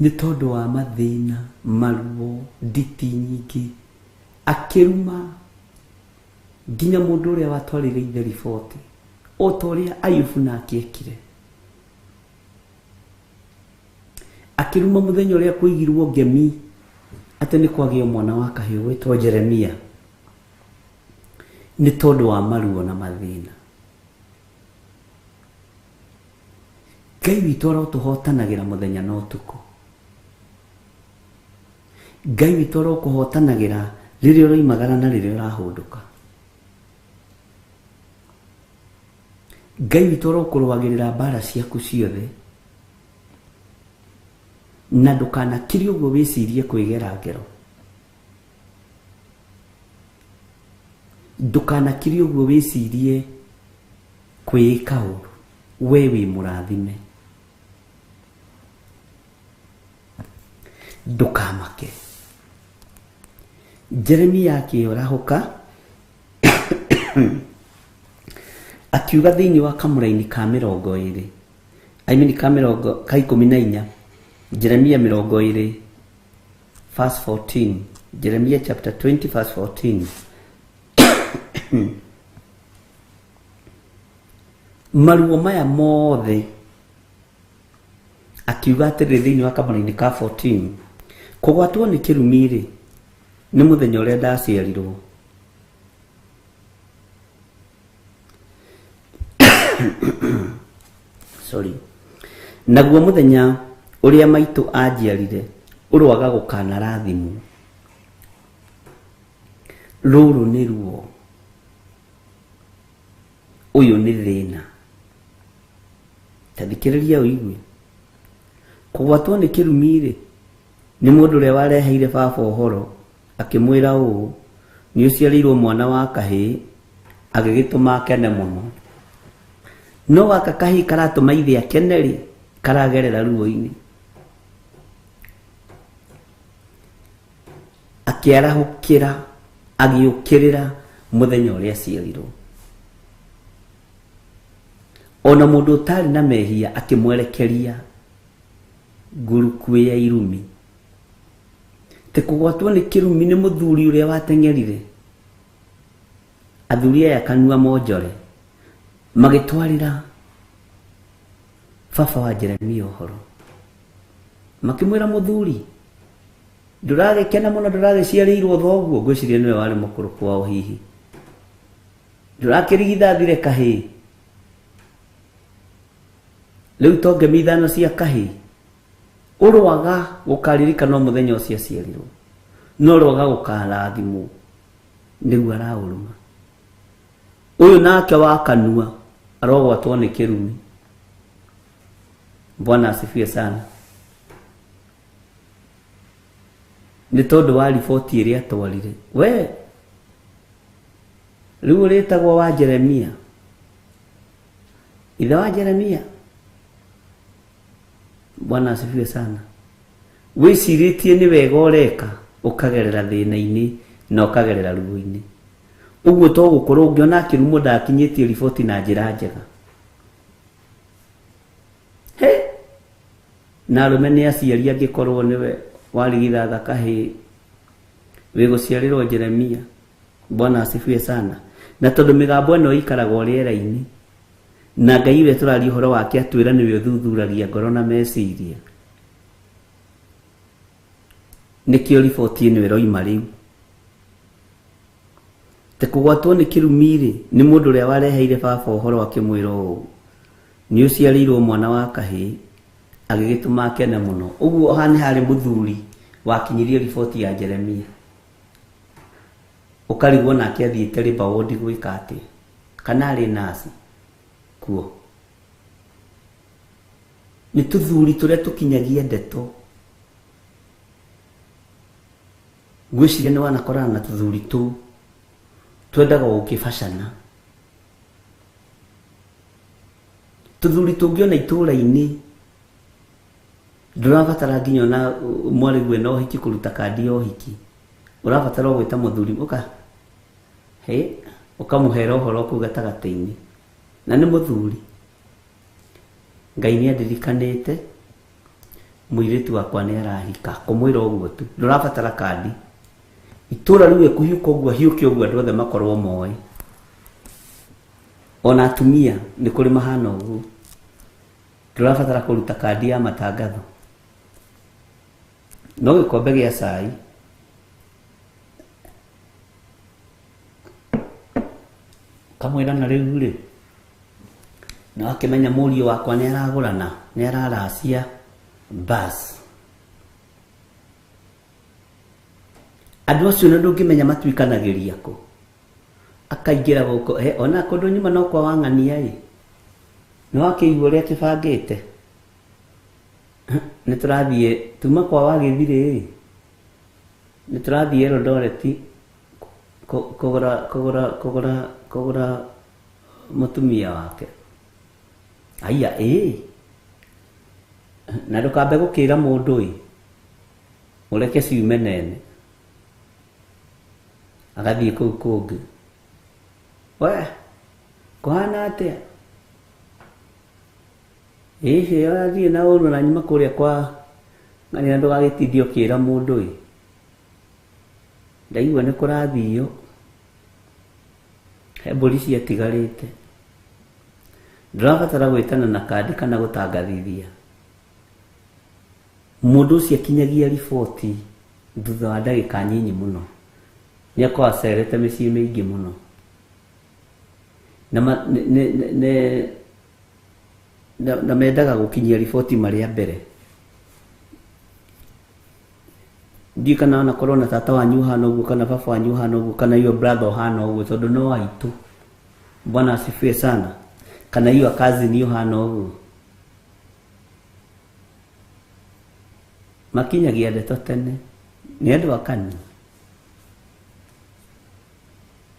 nĩ tondũ wa mathĩna, maruo, nditi nyingĩ. Akĩruma nginya mũndũ ũrĩa watwarĩire ithe riboti o ta ũrĩa Ayubu nake ekire. Akĩruma mũthenya ũrĩa kũigirwo ngemi atĩ nĩ kwagĩo mwana wa kahĩĩ gwĩtwo Jeremia nĩ tondũ wa maruo na mathĩna. Ngai witũ arotũhotanagĩra mũthenya na ũtukũ. Ngai witũ arokũhotanagĩra rĩrĩa ũroimagara na rĩrĩa ũrahũndũka. Ngai witũ arokũrũagĩrĩra mbara ciaku ciothe na ndũkanakire ũguo wĩcirie kwĩgera ngero. Ndũkanakire ũguo wĩcirie kwĩĩka ũru. We wĩ mũrathime. Ndũkamake. Jeremia akĩorahũka akiuga thĩinĩ wa kamũraini ka 20, I mean ka mĩrongo ka 14, Jeremia 20 verse 14, Jeremia chapter 20 verse 14. Maruo maya mothe akiuga atĩrĩrĩ thĩinĩ wa kamũraini ka 14, kũgwatwo nĩ kĩrumi-rĩ nĩ mũthenya ũrĩa ndaciarirwo. Sorry. Naguo mũthenya ũrĩa maitũ anjiarire ũrwaga gũkanarathimwo. Rũrũ nĩ ruo, ũyũ nĩ thĩna. Ta thikĩrĩria ũigue. Kũgwatwo nĩ kĩrumi-rĩ nĩ mũndũ ũrĩa wareheire baba ũhoro akĩmwĩra ũũ, nĩ ũciarĩirwo mwana wa kahĩĩ, agĩgĩtũma akene mũno. No gaka kahĩĩ karatũma ithe akene rĩ, karagerera ruo-inĩ. Akĩarahũkĩra, agĩũkĩrĩra mũthenya ũrĩa aciarirwo. Ona mũndũ ũtarĩ na mehia akĩmwerekeria ngurukuĩ ya irumi. Te kũgwatwo nĩ kĩrumi nĩ mũthuri ũrĩa wateng'erire. Athuri aya kanua monjore magĩtwarĩra baba wa Jeremia ũhoro. Makĩmwĩra mũthuri, ndũragĩkena mũno, ndũragĩciarĩirwo thoguo. Ngwĩciria nĩwe warĩ mũkũrũ kwao hihi. Ndũrakĩrigithathire kahĩĩ. Rĩu to ngemi 5 cia kahĩĩ. Ũrwaga gũkaririkanwo mũthenya ũcio aciarirwo, no ũrwaga gũkarathimwo nĩguo araũruma. Ũyũ nake wa kanua arogwatwo nĩ kĩrumi. Bwana asifiwe sana. Nĩ tondũ wa riboti ĩrĩa atwarire. We rĩu ũrĩtagwo wa Jeremia, ithe wa Jeremia. Bwana asifiwe sana. Wĩcirĩtie nĩ wega ũreka, ũkagerera thĩna-inĩ na ũkagerera ruo-inĩ. Ũguo to gũkorwo ũngĩona akĩrumwo ndakinyĩtie riboti na njĩra njega. He na arũme nĩ aciari angĩkorwo nĩwe warigithatha kahĩĩ wĩgũciarĩrwo Jeremia. Bwana asifiwe sana. Na tondũ mĩgambo ĩno ĩikaragwo rĩera-inĩ, na Ngai ũrĩa tũraria ũhoro wake atwĩra nĩwe ũthuthuragia ngoro na meciria, nĩkĩo riboti ĩno ĩroima rĩu. Te kũgwatwo nĩ kĩrumi-rĩ nĩ mũndũ ũrĩa wareheire baba ũhoro akĩmwĩra ũũ, Nĩ ũciarĩirwo mwana wa kahĩĩ, agĩgĩtũma akene mũno. Ũguo haha nĩ harĩ mũthuri wakinyirie riboti ya Jeremia. Ũkarigwo nake athiĩte labour ward gwĩka atĩa, kana arĩ nurse kuo. Nĩ tũthuri tũrĩa tũkinyagia ndeto. Ngwĩciria nĩ wanakorana na tũthuri tũu twendaga gũkĩbacana. Tũthuri tũngĩona itũũra-inĩ ndũrabatara nginya ona mwarĩguo na ũhiki kũruta kandi ya ũhiki, ũrabatara o gwĩta mũthuri ũka he ũkamũhera ũhoro kũu gatagatĩ-inĩ, na nĩ mũthuri. Ngai nĩ andirikanĩte mũirĩtu wakwa nĩ arahika, kũmwĩra ũguo tu, ndũrabatara kandi. Itũũra rĩu ĩkũhiũka ũguo ahiũke ũguo andũ othe makorwo moĩ. Ona atumia nĩ kũrĩ mahana ũguo, ndũrabatara kũruta kandi ya matangatho, no gĩkombe gĩa cai kamwĩra na rĩu rĩ nĩ wakĩmenya mũriũ wakwa nĩ aragũrana, nĩ araracia bas. Andũ acio na ndũngĩmenya matuĩkanagĩria kũ, akaingĩra gũkũ ona kũndũ nyuma no kwa wang'ania ĩ, nĩ wakĩigua ũrĩa kĩbangĩte, nĩ tũrathiĩ tuma kwa wagĩthirĩ ĩ, nĩ tũrathiĩ Eldoret kũgũra kũgũra kũgũra kũgũra mũtumia wake. Aya ĩ, na ndũkambe gũkĩra mũndũ ĩ, ũreke ciume nene. Agathiĩ kũu kũngĩ, we kũhana atĩa? Ĩhĩ athiĩ na ũru na nyuma kũrĩa kwa ng'ania, ndũgagĩtindie ũkĩra mũndũ ĩ, ndaigua nĩ kũrathio, he mbũri ciatigarĩte. Ndũrabatara gwĩtana na kandi kana gũtangathithia. Mũndũ ũcio akinyagia riboti thutha wa ndagĩka nyinyi mũno, nĩ akorwo acerete mĩciĩ mĩingĩ mũno. Na mendaga gũkinyia riboti marĩ a mbere. Ndiũĩ kana wanakorwo na tata wanyu ũhana ũguo, kana baba wanyu ũhana ũguo, kana your brother ũhana ũguo, tondũ no aitũ. Bwana asifiwe sana. Kana your cousin ũhana ũguo. Makinyagia ndeto tene, nĩ andũ a kanua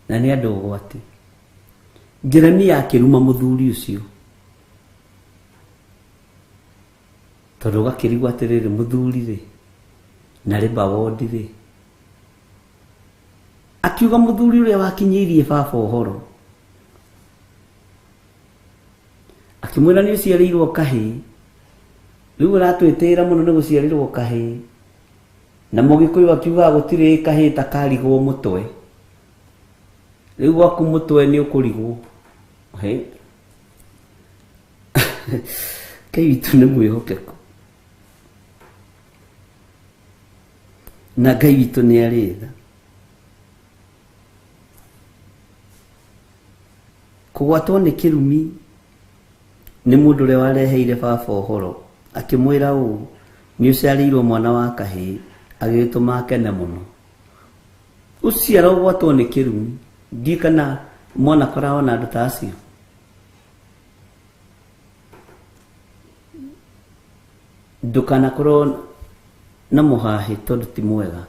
na nĩ andũ ũgwati. Jeremia akĩruma mũthuri ũcio, tondũ ũgakĩrigwo atĩrĩrĩ, mũthuri rĩ na labour ward rĩ, akiuga mũthuri ũrĩa wakinyĩirie baba ũhoro, akĩmwĩra nĩ ũciarĩirwo kahĩĩ, rĩu ũratwĩtĩĩra mũno nĩ gũciarĩrwo kahĩĩ, na mũgĩkũyũ akiuga gũtirĩ kahĩĩ ta karigwo mũtwe, rĩu gwaku mũtwe nĩ ũkũrigwo. Ngai witũ nĩ mwĩhokeku na Ngai witũ nĩ arĩ tha. Kũgwatwo nĩ kĩrumi nĩ mũndũ ũrĩa wareheire baba ũhoro, akĩmwĩra ũũ, nĩ ũciarĩirwo mwana wa kahĩĩ, agĩgĩtũma akene mũno. Ũcio arogwatwo nĩ kĩrumi, ndiũĩ kana mwanakoragwo na andũ ta acio. Ndũkanakorwo na mũhahĩ tondũ ti mwega,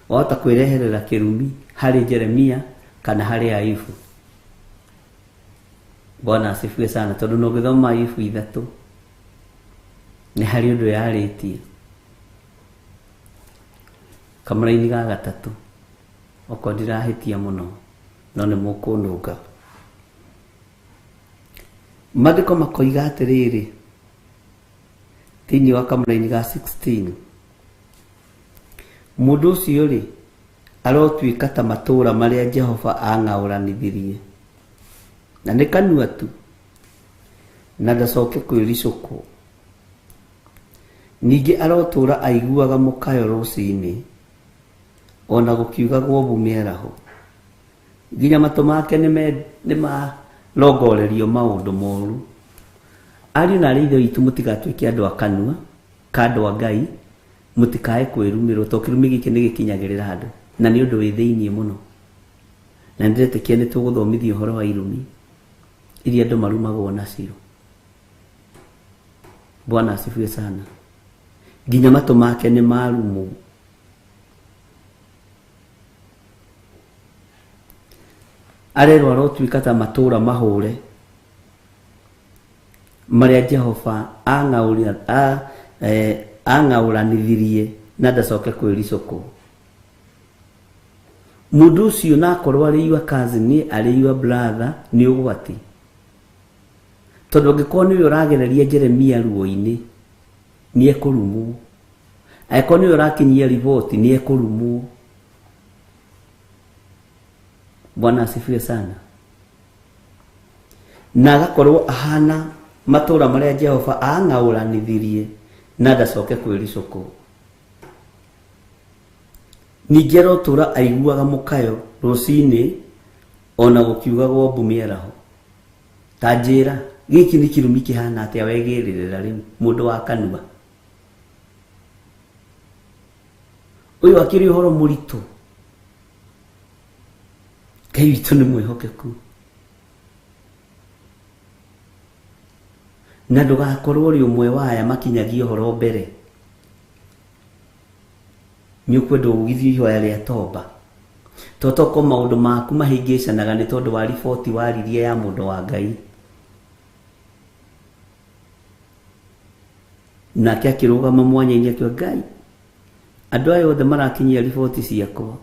wahota kwĩreherera kĩrumi harĩ Jeremia kana harĩ Ayubu. Bwana asifiwe sana, tondũ no ũngĩthoma Ayubu 3 nĩ harĩ ũndũ yarĩtie kamũraini ga gatatũ, okorwo ndirahĩtia mũno no nĩ mũkũnũnga. Maandĩko makoiga atĩrĩrĩ thĩinĩ wa kamũraini ga 16, mũndũ ũcio rĩ arotuĩka ta matũũra marĩa Jehova ang'aũranithirie, na nĩ kanua tu, na ndacoke kwĩricũkwo. Ningĩ arotũũra aiguaga mũkayo rũcinĩ, ona gũkiugagwo mbu mĩaraho, nginya matũ make nĩ marongorerio maũndũ moru. Ariũ na arĩ ithe witũ mũtigatuĩke andũ a kanua ka andũ a Ngai, mũtikae kwĩrumĩrwo tondũ kĩrumi gĩkĩ nĩ gĩkinyagĩrĩra andũ na nĩ ũndũ wĩ thĩiniĩ mũno. Na nĩndĩretĩkia nĩ tũgũthomithio ũhoro wa irumi iria andũ marumagwo nacio. Bwana asifiwe sana. Nginya matũ make nĩ marumwo. Arerwo arotuĩka ta matũũra mahũre marĩa Jehova ang'aũranithirie na ndacoke kwĩricũkwo. Mũndũ ũcio na akorwo arĩ your cousin, arĩ your brother, nĩ ũgwati. Tondũ angĩkorwo nĩwe ũragereria Jeremia ruo-inĩ, nĩ ekũrumwo. Angĩkorwo nĩwe ũrakinyia riboti, nĩ ekũrumwo. Bwana asifiwe sana. Na agakorwo ahana matũũra marĩa Jehova ang'aũranithirie na ndacoke kwĩricũkwo. Ningĩ arotũũra aiguaga mũkayo rũcinĩ ona gũkiugagwo mbu mĩaraho. Ta njĩra, gĩkĩ nĩ kĩrumi kĩhana atĩa wegĩrĩrĩra rĩu mũndũ wa kanua. Ũyũ akĩrĩ ũhoro mũritũ. Ngai witũ nĩ mwĩhokeku. Na ndũgakorwo ũrĩ ũmwe wa aya makinyagia ũhoro mbere. Nĩ ũkwenda ũgithio ihoya rĩa tomba. To toko maũndũ maku mahĩngĩcanaga nĩ tondũ wa riboti waririe ya mũndũ wa Ngai. Nake akĩrũgama mwanya-inĩ akiuga, Ngai, andũ aya othe marakinyia riboti ciakwa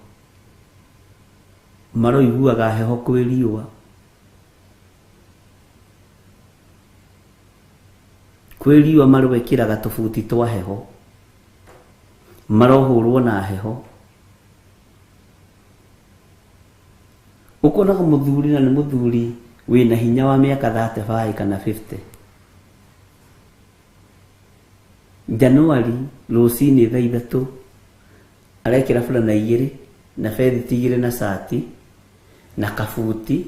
maroiguaga heho kwĩ riũa. Kwĩ riũa marwĩkĩraga tũbuti twa heho, marohũrwo na heho. Ũkonaga mũthuri na nĩ mũthuri wĩna hinya wa mĩaka 35 kana 50. Januari rũcinĩ thaa ithatũ arekĩra burana igĩrĩ na bethiti igĩrĩ na cati na kabuti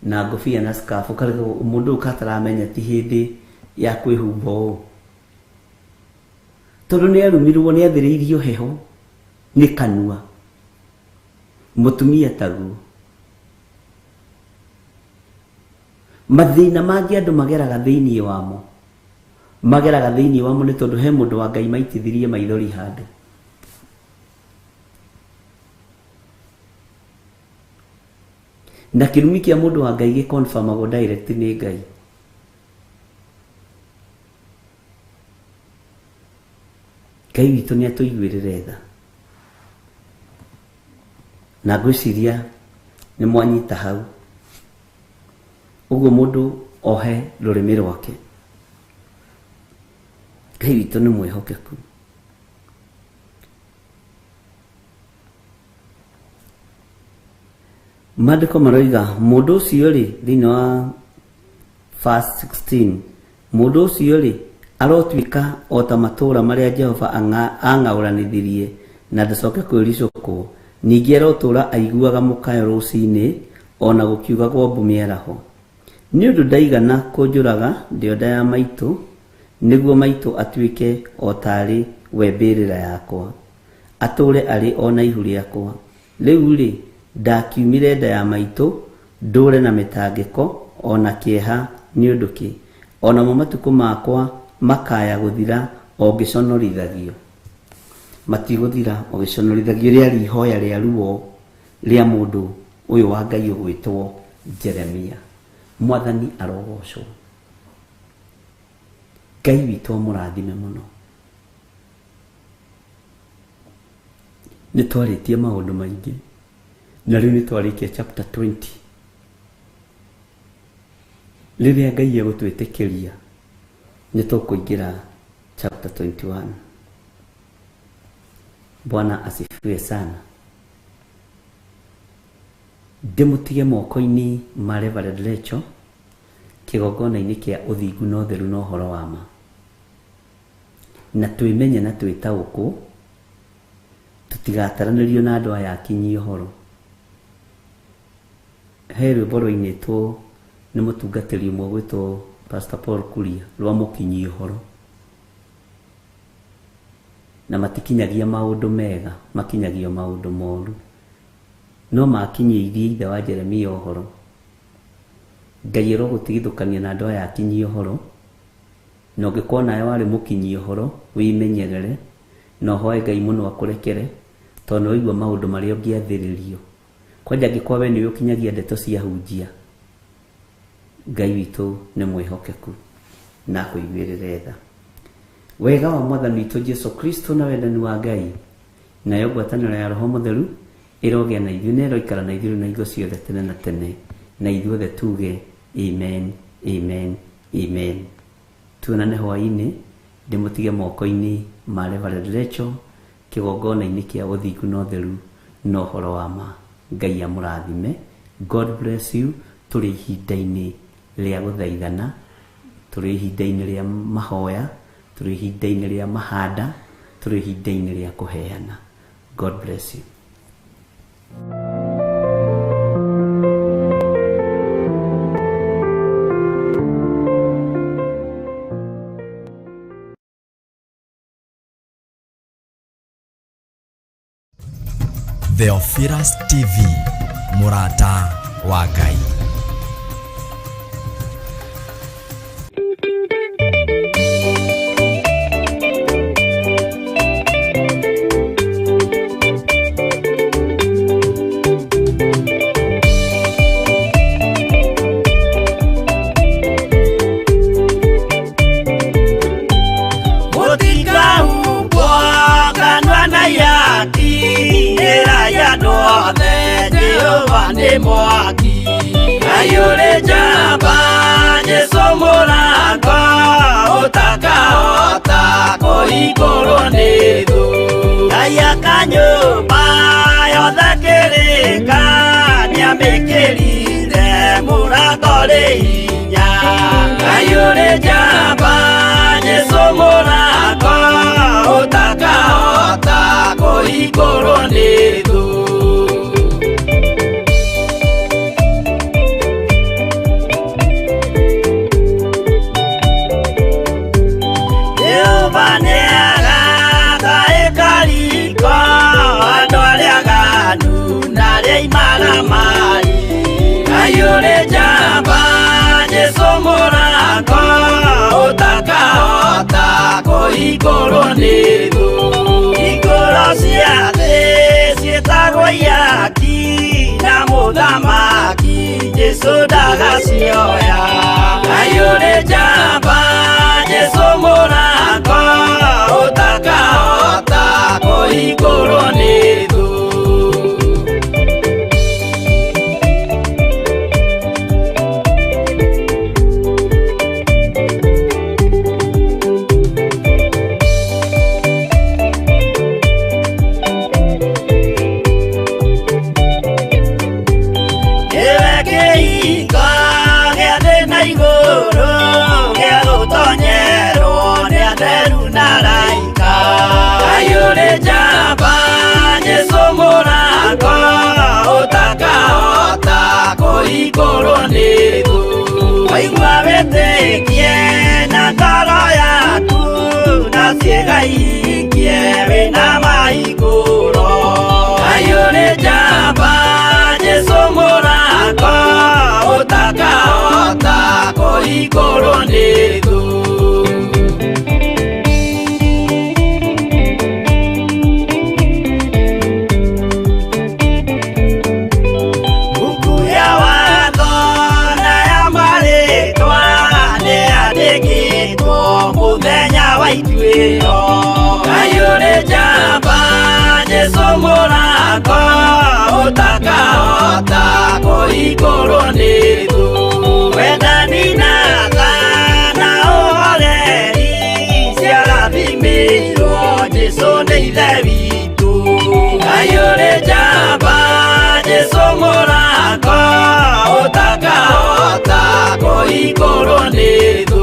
na ngobia na scarf. Ũkarigwo mũndũ ũyũ kataramenya ti hĩndĩ ya kwĩhumba ũũ, tondũ nĩ arumirwo, nĩ athĩrĩirio heho nĩ kanua. Mũtumia taguo. Mathĩna mangĩ andũ mageraga thĩiniĩ wamo, mageraga thĩiniĩ wamo nĩ tondũ he mũndũ wa Ngai maitithirie maithori handũ. Na kĩrumi kĩa mũndũ wa Ngai gĩconfirmagwo direct nĩ Ngai. Ngai witũ nĩ atũiguĩrĩre tha. Na ngwĩciria nĩ mwanyita hau. Ũguo mũndũ ohe rũrĩmĩ rwake. Ngai witũ nĩ mwĩhokeku. Maandĩko maroiga mũndũ ũcio rĩ, thĩinĩ wa verse 16, mũndũ ũcio rĩ arotuĩka o ta matũũra marĩa Jehova ang'aũranithirie na ndacoke kwĩricũkwo. Ningĩ arotũũra aiguaga mũkayo rũcinĩ ona gũkiugagwo mbu mĩaraho. Nĩ ũndũ ndaigana kũnjũraga ndĩ o nda ya maitũ, nĩguo maitũ atuĩke o taarĩ we mbĩrĩra yakwa, atũũre arĩ o na ihu rĩakwa. Rĩu rĩ, ndakiumire nda ya maitũ ndũre na mĩtangĩko o na kĩeha nĩ ũndũ kĩ? O namo matukũ makwa makaya gũthira o ngĩconorithagio. Matigũthira ũgĩconorithagio. Rĩarĩ ihoya rĩa ruo rĩa mũndũ ũyũ wa Ngai ũgwĩtwo Jeremia. Mwathani arogocwo. Ngai witũ amũrathime mũno. Nĩ twarĩtie maũndũ maingĩ na rĩu nĩ twarĩkia chapter 20. Rĩrĩa Ngai egũtwĩtĩkĩria nĩ tũkũingĩra chapter 21. Bwana asifiwe sana. Ndĩmũtige moko-inĩ ma Reverend Lecho kĩgongona-inĩ kĩa ũthingu na ũtheru na ũhoro wa ma. Na twĩmenye na twĩtaũkwo, tũtigataranĩrio na andũ aya akinyi ũhoro. He rwĩmbo rwainĩtwo nĩ mũtungatĩri ũmwe ũgwĩtwo Pastor Paul Kuria rwa mũkinyi ũhoro. Na matikinyagia maũndũ mega, makinyagia maũndũ moru. No makinyĩirie ithe wa Jeremia ũhoro. Ngai arogũtigithũkania na andũ aya akinyi ũhoro. Na ũngĩkorwo nawe warĩ mũkinyi ũhoro, wĩmenyerere na ũhoe Ngai mũno akũrekere, tondũ nĩwaigua maũndũ marĩa ũngĩathĩrĩrio. Kwanja angĩkorwo we nĩwe ũkinyagia ndeto cia hunjia, Ngai witũ nĩ mwĩhokeku na akũiguĩrĩre tha. Wega wa Mwathani witũ Jesu Kristo na wendani wa Ngai nayo ngwatanĩro ya Roho Mũtheru ĩrogĩa na ithuĩ na ĩroikara na ithuĩ na hingo ciothe tene na tene, na ithuothe tuge amen, amen, amen. Tuonane hwaĩ-inĩ, ndĩmũtige moko-inĩ ma Reverend Rachel kĩgongona-inĩ kĩa ũthingu na ũtheru na ũhoro wa ma. Ngai amũrathime. God bless you. Tũrĩ ihinda-inĩ rĩa gũthaithana, tũrĩ ihinda-inĩ rĩa mahoya, tũrĩ ihinda-inĩ rĩa mahanda, tũrĩ ihinda-inĩ rĩa kũheana. God bless you. Theophilus TV, mũrata wa Ngai. Mũtikahumbwo kanua na ihaki, ĩra ya andũ othe Jehova nĩ mwaki. Ngai ũrĩ njamba, Jesũ mũrango, ũtakahota kũhingũrwo nĩ thũ. Ngai aka nyũmba yothe kĩrĩka, nĩamĩkĩrire mũrango rĩ hinya. Ngai ũrĩ njamba, Jesũ mũrango, ũtakahota kũhingũrwo nĩ thũ. Jehova nĩagaka ĩkariko, andũ arĩa aganu na arĩa imaramari. Ngai ũrĩ njamba, Jesũ mũrango, ũtakahota kũhingũrwo nĩ thũ. Hingũro cia thĩ ciĩtagwo ihaki, na mũthamaki Jesũ ndagacioya. Ngai ũrĩ njamba, Jesũ mũrango, ũtakahota kũhingũrwo nĩ thũ. Nĩwe kĩhingo gĩa thĩ na igũrũ, gĩa gũtonyerwo nĩ atheru na araika. Ngai ũrĩ njamba, Jesũ mũrango, ũtakahota kũhingũrwo nĩ thũ. Waigua wĩtĩkie na ngoro yaku, na ciĩga ihingie wĩna mahingũro. Ngai ũrĩ njamba, Jesũ mũrango, ũtakahota kũhingũrwo nĩ thũ. Buku ya watho na ya marĩtwa nĩyandĩkĩtwo mũthenya wa ituĩro. Ngai ũrĩ njamba, Jesũ mũrango, ũtakahota kũhingũrwo nĩ thũ. Wendani na tha na ũhoreri ciarathimĩirwo Jesũ nĩ Ithe witũ. Ngai ũrĩ njamba, Jesũ mũrango, ũtakahota kũhingũrwo nĩ thũ.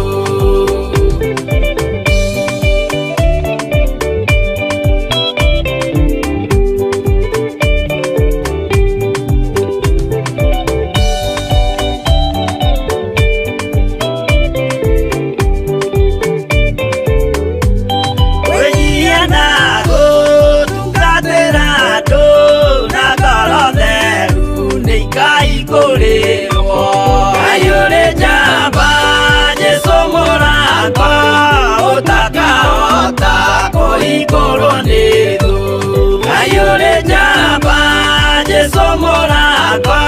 Jesu mũrango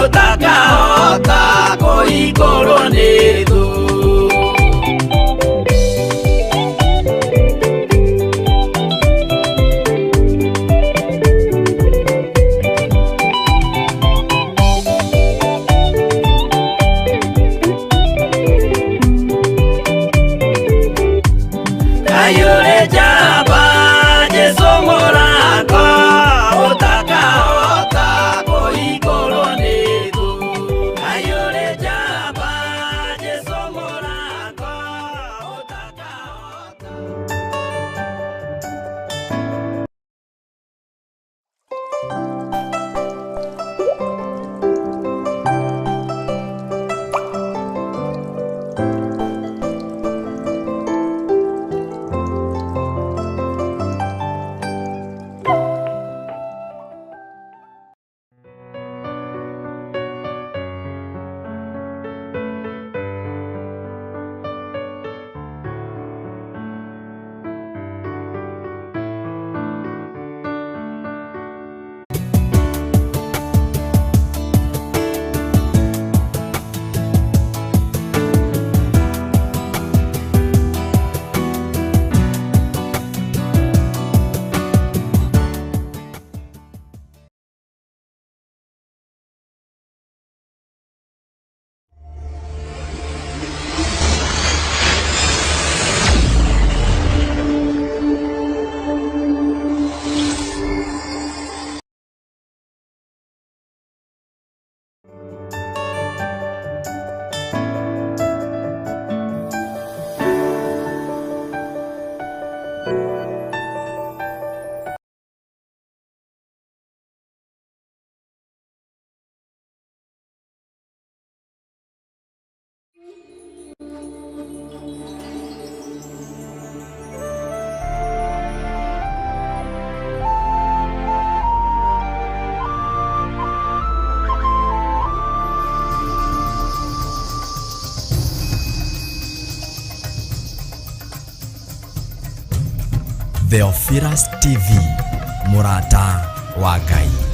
ũtakahota kũhingũrwo nĩ thũ. Kayore njamba Jesu mũrango ũtakahota kũhingũrwo nĩ thũ. Kayore njamba Jesu mũrango ũtakahota. Theophilus TV, mũrata wa Ngai.